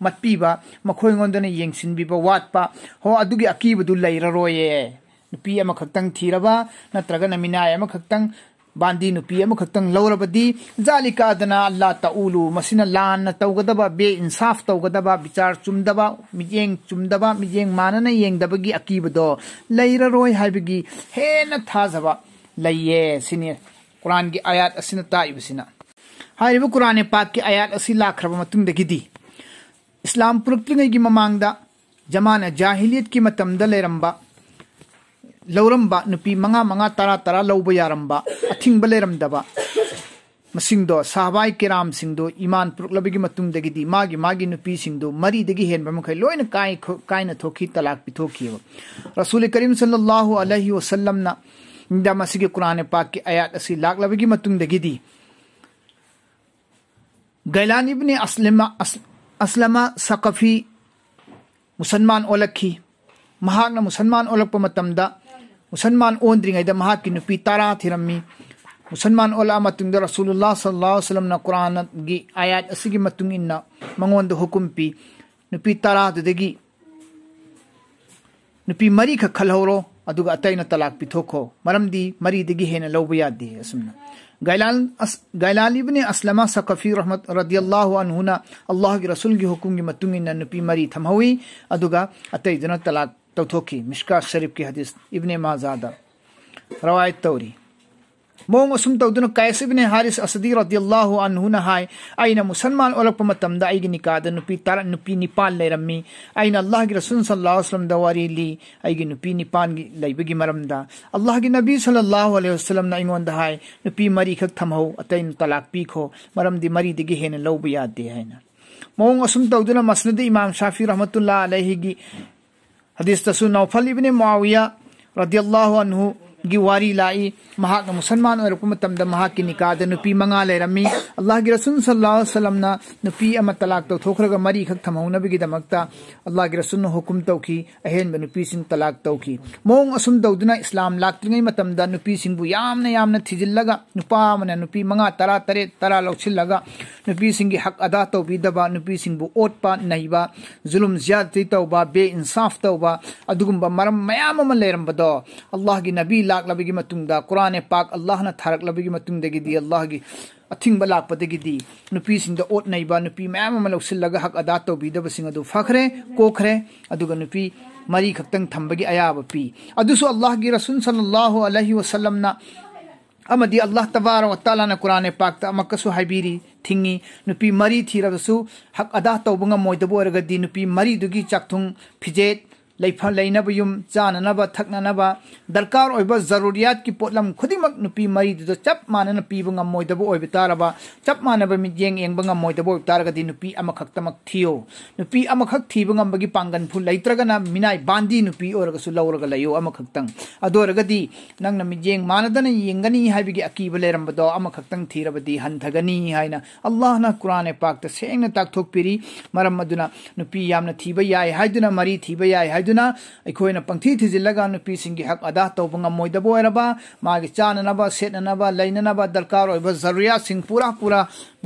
ꯃꯠꯄꯤꯕ, ꯃꯈꯣꯏꯉꯣꯟꯗꯅ ꯌꯦꯡꯁꯤꯟꯕꯤꯕ ꯋꯥꯠꯄ, ꯍꯣ, ꯑꯗꯨꯒꯤ ꯑꯀꯤꯕꯗꯨ ꯂꯩꯔꯔꯣꯏꯌꯦ꯫ ꯅꯨꯄꯤ ꯑꯃꯈꯛꯇꯪ ꯊꯤꯔꯕ ꯅꯠꯇ꯭ꯔꯒꯅ ꯃꯤꯅꯥꯏ ꯑꯃꯈꯛꯇꯪ, ꯕꯥꯟꯗꯤ ꯅꯨꯄꯤ ꯑꯃꯈꯛꯇꯪ ꯂꯧꯔꯕꯗꯤ, "ꯖꯥꯂꯤꯀ ꯑꯗꯅꯥ ꯑꯜꯂꯥ ꯇꯥꯎꯂꯨ", ꯃꯁꯤꯅ ꯂꯥꯟꯅ ꯇꯧꯒꯗꯕ, ꯕꯦ ꯏꯟꯁꯥꯐ ꯇꯧꯒꯗꯕ, ꯕꯤꯆꯥꯔ ꯆꯨꯝꯗꯕ, ꯃꯤꯠꯌꯦꯡ ꯆꯨꯝꯗꯕ, ꯃꯤꯠꯌꯦꯡ ꯃꯥꯟꯅꯅ ꯌꯦꯡꯗꯕꯒꯤ ꯑꯀꯤꯕꯗꯣ ꯂꯩꯔꯔꯣꯏ ꯍꯥꯏꯕꯒꯤ ꯍꯦꯟꯅ ꯊꯥꯖꯕ ꯂꯩꯌꯦ꯫ ꯁꯤꯅꯤ ꯀꯨꯔꯥꯟꯒꯤ ꯑꯥꯌꯥꯠ ꯑꯁꯤꯅ ꯇꯥꯛꯏꯕꯁꯤꯅ꯫ ꯍꯥꯏꯔꯤꯕ ꯀꯨꯔꯥꯟ ꯄꯥꯛꯀꯤ ꯑꯥꯌꯥꯠ ꯑꯁꯤ ꯂꯥꯛꯈ꯭ꯔꯕ ꯃꯇꯨꯡꯗꯒꯤꯗꯤ ꯏꯁꯂꯥꯝ ꯄꯨꯔꯛꯇ꯭ꯔꯤꯉꯩꯒꯤ ꯃꯃꯥꯡꯗ ꯖꯃꯥꯅ ꯖꯥꯍꯤꯂꯤꯌꯠꯀꯤ ꯃꯇꯝꯗ ꯂꯩꯔꯝꯕ, ꯂꯧꯔꯝꯕ ꯅꯨꯄꯤ ꯃꯉꯥ ꯃꯉꯥ, ꯇꯔꯥ ꯇꯔꯥ ꯂꯧꯕ ꯌꯥꯔꯝꯕ, ꯑꯊꯤꯡꯕ ꯂꯩꯔꯝꯗꯕ, ꯃꯁꯤꯡꯗꯣ, ꯁꯍꯥꯕꯥꯏ ꯀꯤꯔꯥꯝꯁꯤꯡꯗꯣ ꯏꯃꯥꯟ ꯄꯨꯔꯛꯂꯕꯒꯤ ꯃꯇꯨꯡꯗꯒꯤꯗꯤ ꯃꯥꯒꯤ ꯃꯥꯒꯤ ꯅꯨꯄꯤꯁꯤꯡꯗꯣ ꯃꯔꯤꯗꯒꯤ ꯍꯦꯟꯕ ꯃꯈꯩ ꯂꯣꯏꯅ ꯀꯥꯏ-, ꯀꯥꯏꯅ ꯊꯣꯛꯈꯤ, ꯇꯂꯥꯛ ꯄꯤꯊꯣꯛꯈꯤꯕ꯫ ꯔꯁꯨꯜ ꯀꯔꯤꯝ ꯁꯜꯂꯜꯂꯥꯍꯨ ꯑꯂꯩꯍꯤ ꯋꯁꯜꯂꯝꯅ ꯗ ꯃꯁꯤꯒꯤ ꯀꯨꯔꯥꯟ ꯄꯥꯛꯀꯤ ꯑꯌꯥꯠ ꯑꯁꯤ ꯂꯥꯛꯂꯕꯒꯤ ꯃꯇꯨꯡꯗꯒꯤꯗꯤ ꯒꯥꯏꯂꯥꯟ ꯏꯕꯅꯤ ꯑꯁꯂꯃ, ꯑꯁ-, ꯑꯁꯂꯃ ꯁꯀꯐꯤ ꯃꯨꯁꯜꯃꯥꯟ ꯑꯣꯜꯂꯛꯈꯤ꯫ ꯃꯍꯥꯛꯅ ꯃꯨꯁꯜꯃꯥꯟ ꯑꯣꯜꯂꯛꯄ ꯃꯇꯝꯗ, ꯃꯨꯁꯜꯃꯥꯟ ꯑꯣꯟꯗ꯭ꯔꯤꯉꯩꯗ ꯃꯍꯥꯛꯀꯤ ꯅꯨꯄꯤ ꯇꯔꯥ ꯊꯤꯔꯝꯃꯤ꯫ ꯃꯨꯁꯜꯃꯥꯟ ꯑꯣꯜꯂꯛꯑ ꯃꯇꯨꯡꯗ ꯔꯁꯨꯂꯨꯜꯂꯥꯍ ꯁꯜꯂꯜꯂꯥꯍꯨ ꯑꯂꯩꯍꯤ ꯋꯁꯜꯂꯝꯅ ꯀꯨꯔꯥꯟꯒꯤ ꯑꯥꯌꯥꯠ ꯑꯁꯤꯒꯤ ꯃꯇꯨꯡ ꯏꯟꯅ ꯃꯉꯣꯟꯗ ꯍꯨꯀꯨꯝ ꯄꯤ, "ꯅꯨꯄꯤ ꯇꯔꯥꯗꯨꯗꯒꯤ ꯅꯨꯄꯤ ꯃꯔꯤꯈꯛ ꯈꯜꯍꯧꯔꯣ, ꯑꯗꯨꯒ ꯑꯇꯩꯅ ꯇꯂꯥꯛ ꯄꯤꯊꯣꯛꯈꯣ, ꯃꯔꯝꯗꯤ ꯃꯔꯤꯗꯒꯤ ꯍꯦꯟꯅ ꯂꯧꯕ ꯌꯥꯗꯦ"꯫ ꯑꯁꯨꯝꯅ ꯒꯥꯏꯂꯥꯟ ꯑꯁ-, ꯒꯥꯏꯂꯥꯟ ꯏꯕꯅꯤ ꯑꯁꯂꯃ ꯁꯀꯐꯤ ꯔꯍꯃꯠ ꯔꯗꯤꯌꯜꯂꯥꯍꯨ ꯑꯟꯍꯨꯅ ꯑꯜꯂꯥꯍꯒꯤ ꯔꯁꯨꯜꯒꯤ ꯍꯨꯀꯨꯝꯒꯤ ꯃꯇꯨꯡ ꯏꯟꯅ ꯅꯨꯄꯤ ꯃꯔꯤ ꯊꯝꯍꯧꯏ, ꯑꯗꯨꯒ ꯑꯇꯩꯗꯨꯅ ꯇꯂꯥꯛ ꯇꯧꯊꯣꯛꯈꯤ꯫ ꯃꯤꯁꯀꯥ ꯁꯔꯤꯐꯀꯤ ꯍꯗꯤꯁ, ꯏꯕꯅꯦ ꯃꯥꯖꯥꯗ ꯔꯋꯥꯌꯠ ꯇꯧꯔꯤ꯫ ꯃꯑꯣꯡ ꯑꯁꯨꯝ ꯇꯧꯗꯨꯅ ꯀꯥꯏꯁ ꯏꯕꯅꯦ ꯍꯥꯔꯤꯁ ꯑꯁꯗꯤ ꯔꯗꯤꯌꯜꯂꯥꯍꯨ ꯑꯟꯍꯨꯅ ꯍꯥꯏ, "ꯑꯩꯅ ꯃꯨꯁꯜꯃꯥꯟ ꯑꯣꯜꯂꯛꯄ ꯃꯇꯝꯗ ꯑꯩꯒꯤ ꯅꯤꯀꯥꯗ ꯅꯨꯄꯤ ꯇꯔꯥ, ꯅꯨꯄꯤ ꯅꯤꯄꯥꯟ ꯂꯩꯔꯝꯃꯤ꯫ ꯑꯩꯅ ꯑꯜꯂꯥꯍꯒꯤ ꯔꯁꯨꯜ ꯁꯜꯂꯥꯍꯨ ꯑꯂꯩꯍꯤ ꯋꯁꯜꯂꯝꯗ ꯋꯥꯔꯤ ꯂꯤ, ꯑꯩꯒꯤ ꯅꯨꯄꯤ ꯅꯤꯄꯥꯟꯒꯤ ꯂꯩꯕꯒꯤ ꯃꯔꯝꯗ꯫ ꯑꯜꯂꯥꯍꯒꯤ ꯅꯕꯤ ꯁꯜꯂꯥꯍꯨ ꯑꯂꯩꯍꯤ ꯋꯁꯜꯂꯝꯅ ꯑꯩꯉꯣꯟꯗ ꯍꯥꯏ, 'ꯅꯨꯄꯤ ꯃꯔꯤꯈꯛ ꯊꯝꯍꯧ, ꯑꯇꯩꯅ ꯇꯂꯥꯛ ꯄꯤꯈꯣ, ꯃꯔꯝꯗꯤ ꯃꯔꯤꯗꯒꯤ ꯍꯦꯟꯅ ꯂꯧꯕ ꯌꯥꯗꯦ' ꯍꯥꯏꯅ꯫ ꯃꯑꯣꯡ ꯑꯁꯨꯝ ꯇꯧꯗꯨꯅ ꯃꯁꯅꯗ ꯏꯃꯥꯝ ꯁꯥꯐꯤ ꯔꯍꯃꯇꯨꯜꯂꯥ ꯑꯂꯩꯍꯤꯒꯤ ꯍꯗꯤꯁꯇꯁꯨ ꯅꯧꯐꯜ ꯏꯕꯅꯦ ꯃꯨꯑꯥꯋꯤꯌꯥ ꯔꯗꯤꯌꯜꯂꯥꯍꯨ ꯑꯟꯍꯨꯒꯤ ꯋꯥꯔꯤ ꯂꯥꯛꯏ꯫ ꯃꯍꯥꯛꯅ ꯃꯨꯁꯜꯃꯥꯟ ꯑꯣꯏꯔꯛꯄ ꯃꯇꯝꯗ ꯃꯍꯥꯛꯀꯤ ꯅꯤꯀꯥꯗ ꯅꯨꯄꯤ ꯃꯉꯥ ꯂꯩꯔꯝꯃꯤ꯫ ꯑꯜꯂꯥꯍꯒꯤ ꯔꯁꯨꯜ ꯁꯜꯂꯥꯍꯨ ꯑꯂꯩꯍꯤ ꯋꯁꯜꯂꯝꯅ ꯅꯨꯄꯤ ꯑꯃ ꯇꯂꯥꯛ ꯇꯧꯊꯣꯛꯈ꯭ꯔꯒ ꯃꯔꯤꯈꯛ ꯊꯝꯍꯧꯅꯕꯒꯤꯗꯃꯛꯇ ꯑꯜꯂꯥꯍꯒꯤ ꯔꯁꯨꯜꯅ ꯍꯨꯀꯨꯝ ꯇꯧꯈꯤ, ꯑꯍꯦꯟꯕ ꯅꯨꯄꯤꯁꯤꯡ ꯇꯂꯥꯛ ꯇꯧꯈꯤ꯫ ꯃꯑꯣꯡ ꯑꯁꯨꯝ ꯇꯧꯗꯨꯅ ꯏꯁꯂꯥꯝ ꯂꯥꯛꯇ꯭ꯔꯤꯉꯩ ꯃꯇꯝꯗ ꯅꯨꯄꯤꯁꯤꯡꯕꯨ ꯌꯥꯝꯅ ꯌꯥꯝꯅ ꯊꯤꯖꯤꯜꯂꯒ, ꯅꯨꯄꯥ ꯑꯃꯅ ꯅꯨꯄꯤ ꯃꯉꯥ, ꯇꯔꯥ, ꯇꯔꯦꯠ, ꯇꯔꯥ ꯂꯧꯁꯤꯜꯂꯒ ꯅꯨꯄꯤꯁꯤꯡꯒꯤ ꯍꯛ ꯑꯗꯥ ꯇꯧꯕꯤꯗꯕ, ꯅꯨꯄꯤꯁꯤꯡꯕꯨ ꯑꯣꯠꯄ ꯅꯩꯕ, ꯖꯨꯂꯨꯝ ꯖ꯭ꯌꯥꯗꯇꯤ ꯇꯧꯕ, ꯕꯦ ꯏꯟꯁꯥꯐ ꯇꯧꯕ, ꯑꯗꯨꯒꯨꯝꯕ ꯃꯔꯝ ꯃꯌꯥꯝ ꯑꯃ ꯂꯩꯔꯝꯕꯗꯣ, ꯑꯜꯂꯥꯍꯒꯤ ꯅꯕꯤ ꯂꯥꯛꯂꯕꯒꯤ ꯃꯇꯨꯡꯗ, ꯀꯨꯔꯥꯟ ꯄꯥꯛ ꯑꯜꯂꯥꯍꯅ ꯊꯥꯔꯛꯂꯕꯒꯤ ꯃꯇꯨꯡꯗꯒꯤꯗꯤ, ꯑꯜꯂꯥꯍꯒꯤ ꯑꯊꯤꯡꯕ ꯂꯥꯛꯄꯗꯒꯤꯗꯤ ꯅꯨꯄꯤꯁꯤꯡꯗ ꯑꯣꯠ ꯅꯩꯕ, ꯅꯨꯄꯤ ꯃꯌꯥꯝ ꯑꯃ ꯂꯧꯁꯤꯜꯂꯒ ꯍꯛ ꯑꯗꯥ ꯇꯧꯕꯤꯗꯕꯁꯤꯡ ꯑꯗꯨ ꯐꯈ꯭ꯔꯦ, ꯀꯣꯛꯈ꯭ꯔꯦ, ꯑꯗꯨꯒ ꯅꯨꯄꯤ ꯃꯔꯤ ꯈꯛꯇꯪ ꯊꯝꯕꯒꯤ ꯑꯌꯥꯕ ꯄꯤ꯫ ꯑꯗꯨꯁꯨ ꯑꯜꯂꯥꯍꯒꯤ ꯔꯁꯨꯜ ꯁꯜꯂꯜꯂꯥꯍꯨ ꯑꯂꯩꯍꯤ ꯋꯁꯜꯂꯝꯅ ꯑꯃꯗꯤ ꯑꯜꯂꯥꯍ ꯇꯕꯥꯔꯛ ꯋ ꯇꯥꯂꯥꯅ ꯀꯨꯔꯥꯟ ꯄꯥꯛꯇ ꯑꯃꯛꯀꯁꯨ ꯍꯥꯏꯕꯤꯔꯤ, ꯊꯤꯡꯉꯤ, ꯅꯨꯄꯤ ꯃꯔꯤ ꯊꯤꯔꯕꯁꯨ ꯍꯛ ꯑꯗꯥ ꯇꯧꯕ ꯉꯝꯃꯣꯏꯗꯕ ꯑꯣꯏꯔꯒꯗꯤ ꯅꯨꯄꯤ ꯃꯔꯤꯗꯨꯒꯤ ꯆꯥꯛꯊꯨꯡ, ꯐꯤꯖꯦꯠ, ꯂꯩꯐ-, ꯂꯩꯅꯕ ꯌꯨꯝ, ꯆꯥꯅꯅꯕ, ꯊꯛꯅꯅꯕ, ꯗꯔꯀꯥꯔ ꯑꯣꯏꯕ ꯖꯔꯨꯔꯤꯌꯥꯠꯀꯤ ꯄꯣꯠꯂꯝ ꯈꯨꯗꯤꯡꯃꯛ ꯅꯨꯄꯤ ꯃꯔꯤꯗꯨꯗ ꯆꯞ ꯃꯥꯟꯅꯅ ꯄꯤꯕ ꯉꯝꯃꯣꯏꯗꯕ ꯑꯣꯏꯕ ꯇꯥꯔꯕ, ꯆꯞ ꯃꯥꯟꯅꯕ ꯃꯤꯠꯌꯦꯡ ꯌꯦꯡꯕ ꯉꯝꯃꯣꯏꯗꯕ ꯑꯣꯏꯕ ꯇꯥꯔꯒꯗꯤ ꯅꯨꯄꯤ ꯑꯃꯈꯛꯇꯃꯛ ꯊꯤꯌꯣ꯫ ꯅꯨꯄꯤ ꯑꯃꯈꯛ ꯊꯤꯕ ꯉꯝꯕꯒꯤ ꯄꯥꯡꯒꯜ ꯐꯨ ꯂꯩꯇ꯭ꯔꯒꯅ ꯃꯤꯅꯥꯏ ꯕꯥꯟꯗꯤ ꯅꯨꯄꯤ ꯑꯣꯏꯔꯒꯁꯨ ꯂꯧꯔꯒ ꯂꯩꯌꯣ ꯑꯃꯈꯛꯇꯪ꯫ ꯑꯗꯨ ꯑꯣꯏꯔꯒꯗꯤ ꯅꯪꯅ ꯃꯤꯠꯌꯦꯡ ꯃꯥꯟꯅꯗꯅ ꯌꯦꯡꯒꯅꯤ ꯍꯥꯏꯕꯒꯤ ꯑꯀꯤꯕ ꯂꯩꯔꯝꯕꯗꯣ ꯑꯃꯈꯛꯇꯪ ꯊꯤꯔꯕꯗꯤ ꯍꯟꯊꯒꯅꯤ ꯍꯥꯏꯅ ꯑꯜꯂꯥꯍꯅ ꯀꯨꯔꯥꯟ ꯄꯥꯛꯇ ꯁꯦꯡꯅ ꯇꯥꯛꯊꯣꯛꯄꯤꯔꯤ꯫ ꯃꯔꯝ ꯑꯗꯨꯅ ꯅꯨꯄꯤ ꯌꯥꯝꯅ ꯊꯤꯕ ꯌꯥꯏ ꯍꯥꯏꯗꯨꯅ, ꯃꯔꯤ ꯊꯤꯕ ꯌꯥꯏ ꯍꯥꯏꯗꯨꯅ ꯑꯩꯈꯣꯏꯅ ꯄꯪꯊꯤ ꯊꯤꯖꯤꯜꯂꯒ ꯅꯨꯄꯤꯁꯤꯡꯒꯤ ꯍꯛ ꯑꯗꯥ ꯇꯧꯕ ꯉꯝꯃꯣꯏꯗꯕ ꯑꯣꯏꯔꯕ, ꯃꯥꯒꯤ ꯆꯥꯅꯅꯕ, ꯁꯦꯠꯅꯅꯕ, ꯂꯩꯅꯅꯕ ꯗꯔꯀꯥꯔ ꯑꯣꯏꯕ ꯖꯔꯨꯔꯤꯌꯥꯠꯁꯤꯡ ꯄꯨꯔꯥ ꯄꯨꯔꯥ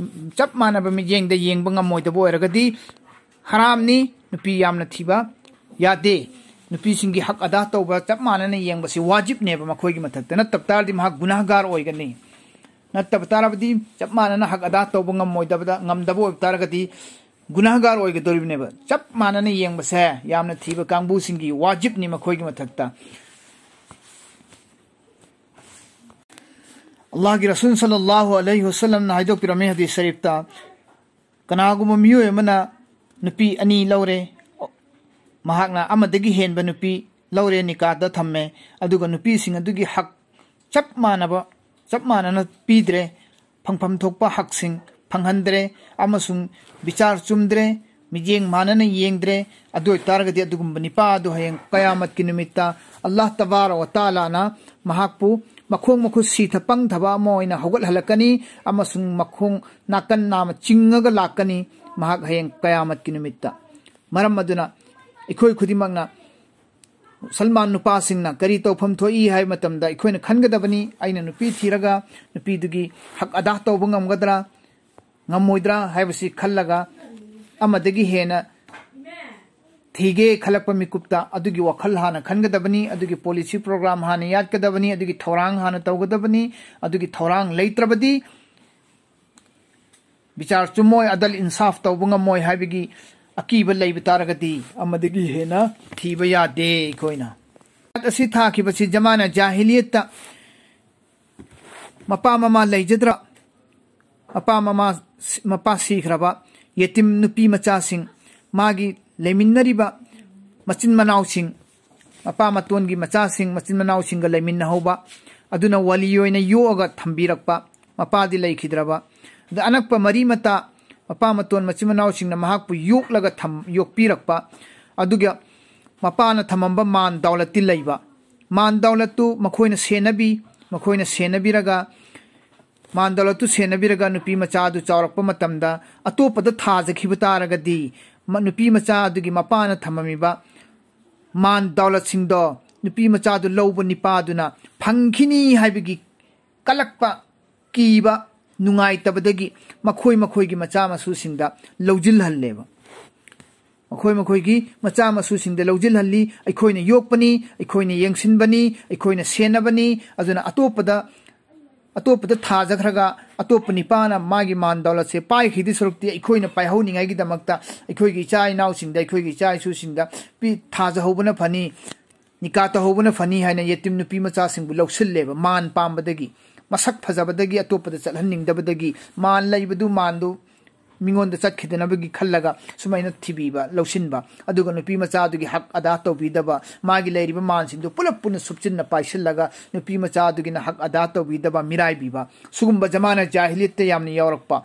ꯆꯞ ꯃꯥꯟꯅꯕ ꯃꯤꯠꯌꯦꯡꯗ ꯌꯦꯡꯕ ꯉꯝꯃꯣꯏꯗꯕ ꯑꯣꯏꯔꯒꯗꯤ ꯍꯔꯥꯝꯅꯤ꯫ ꯅꯨꯄꯤ ꯌꯥꯝꯅ ꯊꯤꯕ ꯌꯥꯗꯦ꯫ ꯅꯨꯄꯤꯁꯤꯡꯒꯤ ꯍꯛ ꯑꯗꯥ ꯇꯧꯕ ꯆꯞ ꯃꯥꯟꯅꯅ ꯌꯦꯡꯕꯁꯤ ꯋꯥꯖꯤꯕꯅꯦꯕ ꯃꯈꯣꯏꯒꯤ ꯃꯊꯛꯇ꯫ ꯅꯠꯇꯕ ꯇꯥꯔꯗꯤ ꯃꯍꯥꯛ ꯒꯨꯅꯥꯍꯒꯥꯔ ꯑꯣꯏꯒꯅꯤ꯫ ꯅꯠꯇꯕ ꯇꯥꯔꯕꯗꯤ ꯆꯞ ꯃꯥꯟꯅꯅ ꯍꯛ ꯑꯗꯥ ꯇꯧꯕ ꯉꯝꯃꯣꯏꯗꯕꯗ, ꯉꯝꯗꯕ ꯑꯣꯏꯕ ꯇꯥꯔꯒꯗꯤ ꯒꯨꯅꯥꯍꯒꯥꯔ ꯑꯣꯏꯒꯗꯧꯔꯤꯕꯅꯦꯕ꯫ ꯆꯞ ꯃꯥꯟꯅꯅ ꯌꯦꯡꯕꯁꯦ ꯌꯥꯝꯅ ꯊꯤꯕ ꯀꯥꯡꯕꯨꯁꯤꯡꯒꯤ ꯋꯥꯖꯤꯕꯅꯤ ꯃꯈꯣꯏꯒꯤ ꯃꯊꯛꯇ꯫ ꯑꯜꯂꯥꯍꯒꯤ ꯔꯁꯨꯜ ꯁꯜꯂꯜꯂꯥꯍꯨ ꯑꯂꯩꯍꯤ ꯋꯁꯜꯂꯝꯅ ꯍꯥꯏꯗꯣꯛꯄꯤꯔꯝꯃꯤ ꯍꯗꯤꯁ ꯁꯔꯤꯐꯇ, ꯀꯅꯥꯒꯨꯝꯕ ꯃꯤꯑꯣꯏ ꯑꯃꯅ ꯅꯨꯄꯤ ꯑꯅꯤ ꯂꯧꯔꯦ, ꯃꯍꯥꯛꯅ ꯑꯃꯗꯒꯤ ꯍꯦꯟꯕ ꯅꯨꯄꯤ ꯂꯧꯔꯦ, ꯅꯤꯀꯥꯗ ꯊꯝꯃꯦ, ꯑꯗꯨꯒ ꯅꯨꯄꯤꯁꯤꯡ ꯑꯗꯨꯒꯤ ꯍꯛ ꯆꯞ ꯃꯥꯟꯅꯕ, ꯆꯞ ꯃꯥꯟꯅꯅ ꯄꯤꯗ꯭ꯔꯦ, ꯐꯪꯐꯝ ꯊꯣꯛꯄ ꯍꯛꯁꯤꯡ ꯐꯪꯍꯟꯗ꯭ꯔꯦ, ꯑꯃꯁꯨꯡ ꯕꯤꯆꯥꯔ ꯆꯨꯝꯗ꯭ꯔꯦ, ꯃꯤꯠꯌꯦꯡ ꯃꯥꯟꯅꯅ ꯌꯦꯡꯗ꯭ꯔꯦ, ꯑꯗꯨ ꯑꯣꯏꯇꯥꯔꯒꯗꯤ ꯑꯗꯨꯒꯨꯝꯕ ꯅꯤꯄꯥ ꯑꯗꯨ ꯍꯌꯦꯡ ꯀꯌꯥꯃꯠꯀꯤ ꯅꯨꯃꯤꯠꯇ ꯑꯜꯂꯥꯍ ꯇꯕꯥꯔꯛ ꯋ ꯇꯥꯂꯥꯅ ꯃꯍꯥꯛꯄꯨ ꯃꯈꯣꯡ ꯃꯈꯨꯠ ꯁꯤꯊ ꯄꯪꯊꯕ ꯑꯃ ꯑꯣꯏꯅ ꯍꯧꯒꯠꯍꯜꯂꯛꯀꯅꯤ, ꯑꯃꯁꯨꯡ ꯃꯈꯣꯡ ꯅꯥꯀꯟ ꯅꯥꯝꯃ ꯆꯤꯡꯉꯒ ꯂꯥꯛꯀꯅꯤ꯫ ꯃꯍꯥꯛ ꯍꯌꯦꯡ ꯀꯌꯥꯃꯠꯀꯤ ꯅꯨꯃꯤꯠꯇ꯫ ꯃꯔꯝ ꯑꯗꯨꯅ ꯑꯩꯈꯣꯏ ꯈꯨꯗꯤꯡꯃꯛꯅ ꯃꯨꯁꯜꯃꯥꯟ ꯅꯨꯄꯥꯁꯤꯡꯅ ꯀꯔꯤ ꯇꯧꯐꯝ ꯊꯣꯛꯏ ꯍꯥꯏꯕ ꯃꯇꯝꯗ ꯑꯩꯈꯣꯏꯅ ꯈꯟꯒꯗꯕꯅꯤ, ꯑꯩꯅ ꯅꯨꯄꯤ ꯊꯤꯔꯒ ꯅꯨꯄꯤꯗꯨꯒꯤ ꯍꯛ ꯑꯗꯥ ꯇꯧꯕ ꯉꯝꯒꯗ꯭ꯔꯥ, ꯉꯝꯃꯣꯏꯗ꯭ꯔꯥ ꯍꯥꯏꯕꯁꯤ ꯈꯜꯂꯒ ꯑꯃꯗꯒꯤ ꯍꯦꯟꯅ ꯊꯤꯒꯦ ꯈꯜꯂꯛꯄ ꯃꯤꯀꯨꯞꯇ ꯑꯗꯨꯒꯤ ꯋꯥꯈꯜ ꯍꯥꯟꯅ ꯈꯟꯒꯗꯕꯅꯤ, ꯑꯗꯨꯒꯤ ꯄꯣꯂꯤꯁꯤ ꯄ꯭ꯔꯣꯒ꯭ꯔꯥꯝ ꯍꯥꯟꯅ ꯌꯥꯠꯀꯗꯕꯅꯤ, ꯑꯗꯨꯒꯤ ꯊꯧꯔꯥꯡ ꯍꯥꯟꯅ ꯇꯧꯒꯗꯕꯅꯤ꯫ ꯑꯗꯨꯒꯤ ꯊꯧꯔꯥꯡ ꯂꯩꯇ꯭ꯔꯕꯗꯤ ꯕꯤꯆꯥꯔ ꯆꯨꯝꯃꯣꯏ, ꯑꯗꯜ ꯏꯟꯁꯥꯐ ꯇꯧꯕ ꯉꯝꯃꯣꯏ ꯍꯥꯏꯕꯒꯤ ꯑꯀꯤꯕ ꯂꯩꯕ ꯇꯥꯔꯒꯗꯤ ꯑꯃꯗꯒꯤ ꯍꯦꯟꯅ ꯊꯤꯕ ꯌꯥꯗꯦ꯫ ꯑꯩꯈꯣꯏꯅ ꯑꯁꯤ ꯊꯥꯈꯤꯕꯁꯤ ꯖꯃꯥꯅ ꯖꯥꯍꯤꯂꯤꯌꯠꯇ ꯃꯄꯥ ꯃꯃꯥ ꯂꯩꯖꯗ꯭ꯔ, ꯃꯄꯥ ꯃꯃꯥ, ꯃꯄꯥ ꯁꯤꯈ꯭ꯔꯕ ꯌꯦꯇꯤꯝ ꯅꯨꯄꯤ ꯃꯆꯥꯁꯤꯡ, ꯃꯥꯒꯤ ꯂꯩꯃꯤꯟꯅꯔꯤꯕ ꯃꯆꯤꯟ ꯃꯅꯥꯎꯁꯤꯡ, ꯃꯄꯥ ꯃꯇꯣꯟꯒꯤ ꯃꯆꯥꯁꯤꯡ, ꯃꯆꯤꯟ ꯃꯅꯥꯎꯁꯤꯡꯒ ꯂꯩꯃꯤꯟꯅꯍꯧꯕ, ꯑꯗꯨꯅ ꯋꯥꯂꯤ ꯑꯣꯏꯅ ꯌꯣꯛꯑꯒ ꯊꯝꯕꯤꯔꯛꯄ, ꯃꯄꯥꯗꯤ ꯂꯩꯈꯤꯗ꯭ꯔꯕ, ꯑꯗ ꯑꯅꯛꯄ ꯃꯔꯤ ꯃꯇꯥ, ꯃꯄꯥ ꯃꯇꯣꯟ ꯃꯆꯤꯟ ꯃꯅꯥꯎꯁꯤꯡꯅ ꯃꯍꯥꯛꯄꯨ ꯌꯣꯛꯂꯒ ꯊꯝ-, ꯌꯣꯛꯄꯤꯔꯛꯄ, ꯑꯗꯨꯒ ꯃꯄꯥꯅ ꯊꯝꯃꯝꯕ ꯃꯥꯟ ꯗꯧꯂꯠꯇꯤ ꯂꯩꯕ꯫ ꯃꯥꯟ ꯗꯧꯂꯠꯇꯨ ꯃꯈꯣꯏꯅ ꯁꯦꯟꯅꯕꯤ, ꯃꯈꯣꯏꯅ ꯁꯦꯟꯅꯕꯤꯔꯒ, ꯃꯥꯟ ꯗꯧꯂꯠꯇꯨ ꯁꯦꯟꯅꯕꯤꯔꯒ ꯅꯨꯄꯤ ꯃꯆꯥ ꯑꯗꯨ ꯆꯥꯎꯔꯛꯄ ꯃꯇꯝꯗ ꯑꯇꯣꯞꯄꯗ ꯊꯥꯖꯈꯤꯕ ꯇꯥꯔꯒꯗꯤ, ꯃ-, ꯅꯨꯄꯤ ꯃꯆꯥ ꯑꯗꯨꯒꯤ ꯃꯄꯥꯅ ꯊꯝꯃꯝꯃꯤꯕ ꯃꯥꯟ ꯗꯧꯂꯠꯁꯤꯡꯗꯣ ꯅꯨꯄꯤ ꯃꯆꯥꯗꯨ ꯂꯧꯕ ꯅꯤꯄꯥꯗꯨꯅ ꯐꯪꯈꯤꯅꯤ ꯍꯥꯏꯕꯒꯤ ꯀꯜꯂꯛꯄ, ꯀꯤꯕ, ꯅꯨꯡꯉꯥꯏꯇꯕꯗꯒꯤ ꯃꯈꯣꯏ ꯃꯈꯣꯏꯒꯤ ꯃꯆꯥ ꯃꯁꯨꯁꯤꯡꯗ ꯂꯧꯁꯤꯜꯍꯜꯂꯦꯕ꯫ ꯃꯈꯣꯏ ꯃꯈꯣꯏꯒꯤ ꯃꯆꯥ ꯃꯁꯨꯁꯤꯡꯗ ꯂꯧꯁꯤꯜꯍꯜꯂꯤ꯫ "ꯑꯩꯈꯣꯏꯅ ꯌꯣꯛꯄꯅꯤ, ꯑꯩꯈꯣꯏꯅ ꯌꯦꯡꯁꯤꯟꯕꯅꯤ, ꯑꯩꯈꯣꯏꯅ ꯁꯦꯟꯅꯕꯅꯤ, ꯑꯗꯨꯅ ꯑꯇꯣꯞꯄꯗ, ꯑꯇꯣꯞꯄꯗ ꯊꯥꯖꯈ꯭ꯔꯒ ꯑꯇꯣꯞꯄ ꯅꯤꯄꯥꯅ ꯃꯥꯒꯤ ꯃꯥꯟ ꯗꯧꯂꯠꯁꯦ ꯄꯥꯏꯈꯤꯗꯤ ꯁꯔꯨꯛꯇꯤ ꯑꯩꯈꯣꯏꯅ ꯄꯥꯏꯍꯧꯅꯤꯡꯉꯥꯏꯒꯤꯗꯃꯛꯇ ꯑꯩꯈꯣꯏꯒꯤ ꯏꯆꯥ ꯏꯅꯥꯎꯁꯤꯡꯗ, ꯑꯩꯈꯣꯏꯒꯤ ꯏꯆꯥ ꯏꯁꯨꯁꯤꯡꯗ ꯄꯤ-, ꯊꯥꯖꯍꯧꯕꯅ ꯐꯅꯤ, ꯅꯤꯀꯥ ꯇꯧꯍꯧꯕꯅ ꯐꯅꯤ" ꯍꯥꯏꯅ ꯌꯦꯇꯤꯝ ꯅꯨꯄꯤ ꯃꯆꯥꯁꯤꯡꯕꯨ ꯂꯧꯁꯤꯜꯂꯦꯕ꯫ ꯃꯥꯟ ꯄꯥꯝꯕꯗꯒꯤ, ꯃꯁꯛ ꯐꯖꯕꯗꯒꯤ, ꯑꯇꯣꯞꯄꯗ ꯆꯠꯍꯟꯅꯤꯡꯗꯕꯗꯒꯤ, ꯃꯥꯟ ꯂꯩꯕꯗꯨ, ꯃꯥꯟꯗꯨ ꯃꯤꯉꯣꯟꯗ ꯆꯠꯈꯤꯗꯅꯕꯒꯤ ꯈꯜꯂꯒ ꯁꯨꯃꯥꯏꯅ ꯊꯤꯕꯤꯕ, ꯂꯧꯁꯤꯟꯕ, ꯑꯗꯨꯒ ꯅꯨꯄꯤ ꯃꯆꯥꯗꯨꯒꯤ ꯍꯛ ꯑꯗꯥ ꯇꯧꯕꯤꯗꯕ, ꯃꯥꯒꯤ ꯂꯩꯔꯤꯕ ꯃꯥꯟꯁꯤꯡꯗꯨ ꯄꯨꯂꯞ ꯄꯨꯟꯅ ꯁꯨꯞꯆꯤꯟꯅ ꯄꯥꯏꯁꯤꯜꯂꯒ ꯅꯨꯄꯤ ꯃꯆꯥꯗꯨꯒꯤꯅ ꯍꯛ ꯑꯗꯥ ꯇꯧꯕꯤꯗꯕ, ꯃꯤꯔꯥꯏꯕꯤꯕ, ꯁꯤꯒꯨꯝꯕ ꯖꯃꯥꯅ ꯖꯥꯍꯤꯂꯤꯌꯠꯇ ꯌꯥꯝꯅ ꯌꯥꯎꯔꯛꯄ꯫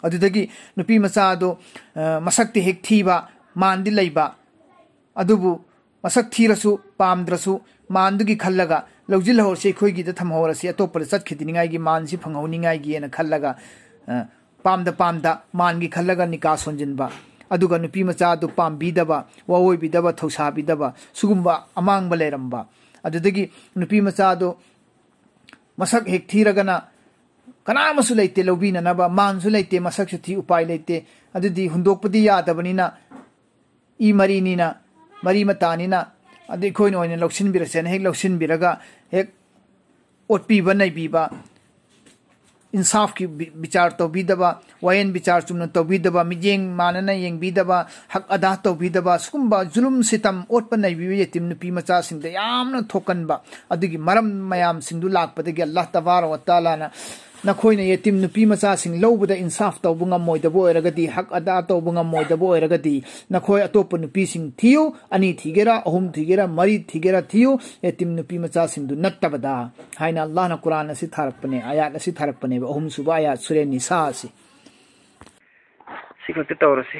ꯑꯗꯨꯗꯒꯤ ꯅꯨꯄꯤ ꯃꯆꯥ ꯑꯗꯨ, ꯑ, ꯃꯁꯛꯇꯤ ꯍꯦꯛ ꯊꯤꯕ, ꯃꯥꯟꯗꯤ ꯂꯩꯕ, ꯑꯗꯨꯕꯨ ꯃꯁꯛ ꯊꯤꯔꯁꯨ ꯄꯥꯝꯗ꯭ꯔꯁꯨ ꯃꯥꯟꯗꯨꯒꯤ ꯈꯜꯂꯒ ꯂꯧꯁꯤꯜꯍꯧꯔꯁꯤ, ꯑꯩꯈꯣꯏꯒꯤꯗ ꯊꯝꯍꯧꯔꯁꯤ, ꯑꯇꯣꯞꯄꯗ ꯆꯠꯈꯤꯗꯅꯤꯡꯉꯥꯏꯒꯤ, ꯃꯥꯟꯁꯤ ꯐꯪꯍꯧꯅꯤꯡꯉꯥꯏꯒꯤꯅ ꯈꯜꯂꯒ, ꯑ, ꯄꯥꯝꯗ ꯄꯥꯝꯗ ꯃꯥꯟꯒꯤ ꯈꯜꯂꯒ ꯅꯤꯀꯥ ꯁꯣꯟꯖꯤꯟꯕ, ꯑꯗꯨꯒ ꯅꯨꯄꯤ ꯃꯆꯥ ꯑꯗꯨ ꯄꯥꯝꯕꯤꯗꯕ, ꯋꯥꯑꯣꯏꯕꯤꯗꯕ, ꯊꯧꯁꯥꯕꯤꯗꯕ, ꯁꯤꯒꯨꯝꯕ ꯑꯃꯥꯡꯕ ꯂꯩꯔꯝꯕ꯫ ꯑꯗꯨꯗꯒꯤ ꯅꯨꯄꯤ ꯃꯆꯥ ꯑꯗꯨ ꯃꯁꯛ ꯍꯦꯛ ꯊꯤꯔꯒꯅ ꯀꯅꯥ ꯑꯃꯁꯨ ꯂꯩꯇꯦ ꯂꯧꯕꯤꯅꯅꯕ, ꯃꯥꯟꯁꯨ ꯂꯩꯇꯦ, ꯃꯁꯛꯁꯨ ꯊꯤ, ꯎꯄꯥꯏ ꯂꯩꯇꯦ, ꯑꯗꯨꯗꯤ ꯍꯨꯟꯗꯣꯛꯄꯗꯤ ꯌꯥꯗꯕꯅꯤꯅ, ꯏ ꯃꯔꯤꯅꯤꯅ, ꯃꯔꯤ ꯃꯇꯥꯅꯤꯅ, ꯑꯗꯨ ꯑꯩꯈꯣꯏꯅ ꯑꯣꯏꯅ ꯂꯧꯁꯤꯟꯕꯤꯔꯁꯦꯅ ꯍꯦꯛ ꯂꯧꯁꯤꯟꯕꯤꯔꯒ ꯍꯦꯛ ꯑꯣꯠꯄꯤꯕ ꯅꯩꯕꯤꯕ, ꯏꯟꯁꯥꯐꯀꯤ ꯕꯤ- ꯕꯤꯆꯥꯔ ꯇꯧꯕꯤꯗꯕ, ꯋꯥꯌꯦꯟ ꯕꯤꯆꯥꯔ ꯆꯨꯝꯅ ꯇꯧꯕꯤꯗꯕ, ꯃꯤꯠꯌꯦꯡ ꯃꯥꯟꯅꯅ ꯌꯦꯡꯕꯤꯗꯕ, ꯍꯛ ꯑꯗꯥ ꯇꯧꯕꯤꯗꯕ, ꯁꯤꯒꯨꯝꯕ ꯖꯨꯂꯨꯝ ꯁꯤꯇꯝ ꯑꯣꯠꯄ ꯅꯩꯕꯤꯕ ꯌꯦꯇꯤꯝ ꯅꯨꯄꯤ ꯃꯆꯥꯁꯤꯡꯗ ꯌꯥꯝꯅ ꯊꯣꯛꯀꯟꯕ, ꯑꯗꯨꯒꯤ ꯃꯔꯝ ꯃꯌꯥꯝꯁꯤꯡꯗꯨ ꯂꯥꯛꯄꯗꯒꯤ ꯑꯜꯂꯥꯍ ꯇꯕꯥꯔꯛ ꯋ ꯇꯥꯂꯥꯅ ꯅꯈꯣꯏꯅ ꯌꯦꯇꯤꯝ ꯅꯨꯄꯤ ꯃꯆꯥꯁꯤꯡ ꯂꯧꯕꯗ ꯏꯟꯁꯥꯐ ꯇꯧꯕ ꯉꯝꯃꯣꯏꯗꯕ ꯑꯣꯏꯔꯒꯗꯤ, ꯍꯛ ꯑꯗꯥ ꯇꯧꯕ ꯉꯝꯃꯣꯏꯗꯕ ꯑꯣꯏꯔꯒꯗꯤ, ꯅꯈꯣꯏ ꯑꯇꯣꯞꯄ ꯅꯨꯄꯤꯁꯤꯡ ꯊꯤꯌꯨ, ꯑꯅꯤ ꯊꯤꯒꯦꯔꯥ, ꯑꯍꯨꯝ ꯊꯤꯒꯦꯔꯥ, ꯃꯔꯤ ꯊꯤꯒꯦꯔꯥ ꯊꯤꯌꯨ, ꯌꯦꯇꯤꯝ ꯅꯨꯄꯤ ꯃꯆꯥꯁꯤꯡꯗꯨ ꯅꯠꯇꯕꯗ, ꯍꯥꯏꯅ ꯑꯜꯂꯥꯍꯅ ꯀꯨꯔꯥꯟ ꯑꯁꯤ ꯊꯥꯔꯛꯄꯅꯦ, ꯑꯌꯥꯠ ꯑꯁꯤ ꯊꯥꯔꯛꯄꯅꯦꯕ, ꯑꯍꯨꯝꯁꯨꯕ ꯑꯌꯥꯠ ꯁꯨꯔꯦ ꯅꯤꯁꯥ ꯑꯁꯤ꯫ ꯁꯤ ꯈꯛꯇ ꯇꯧꯔꯁꯤ꯫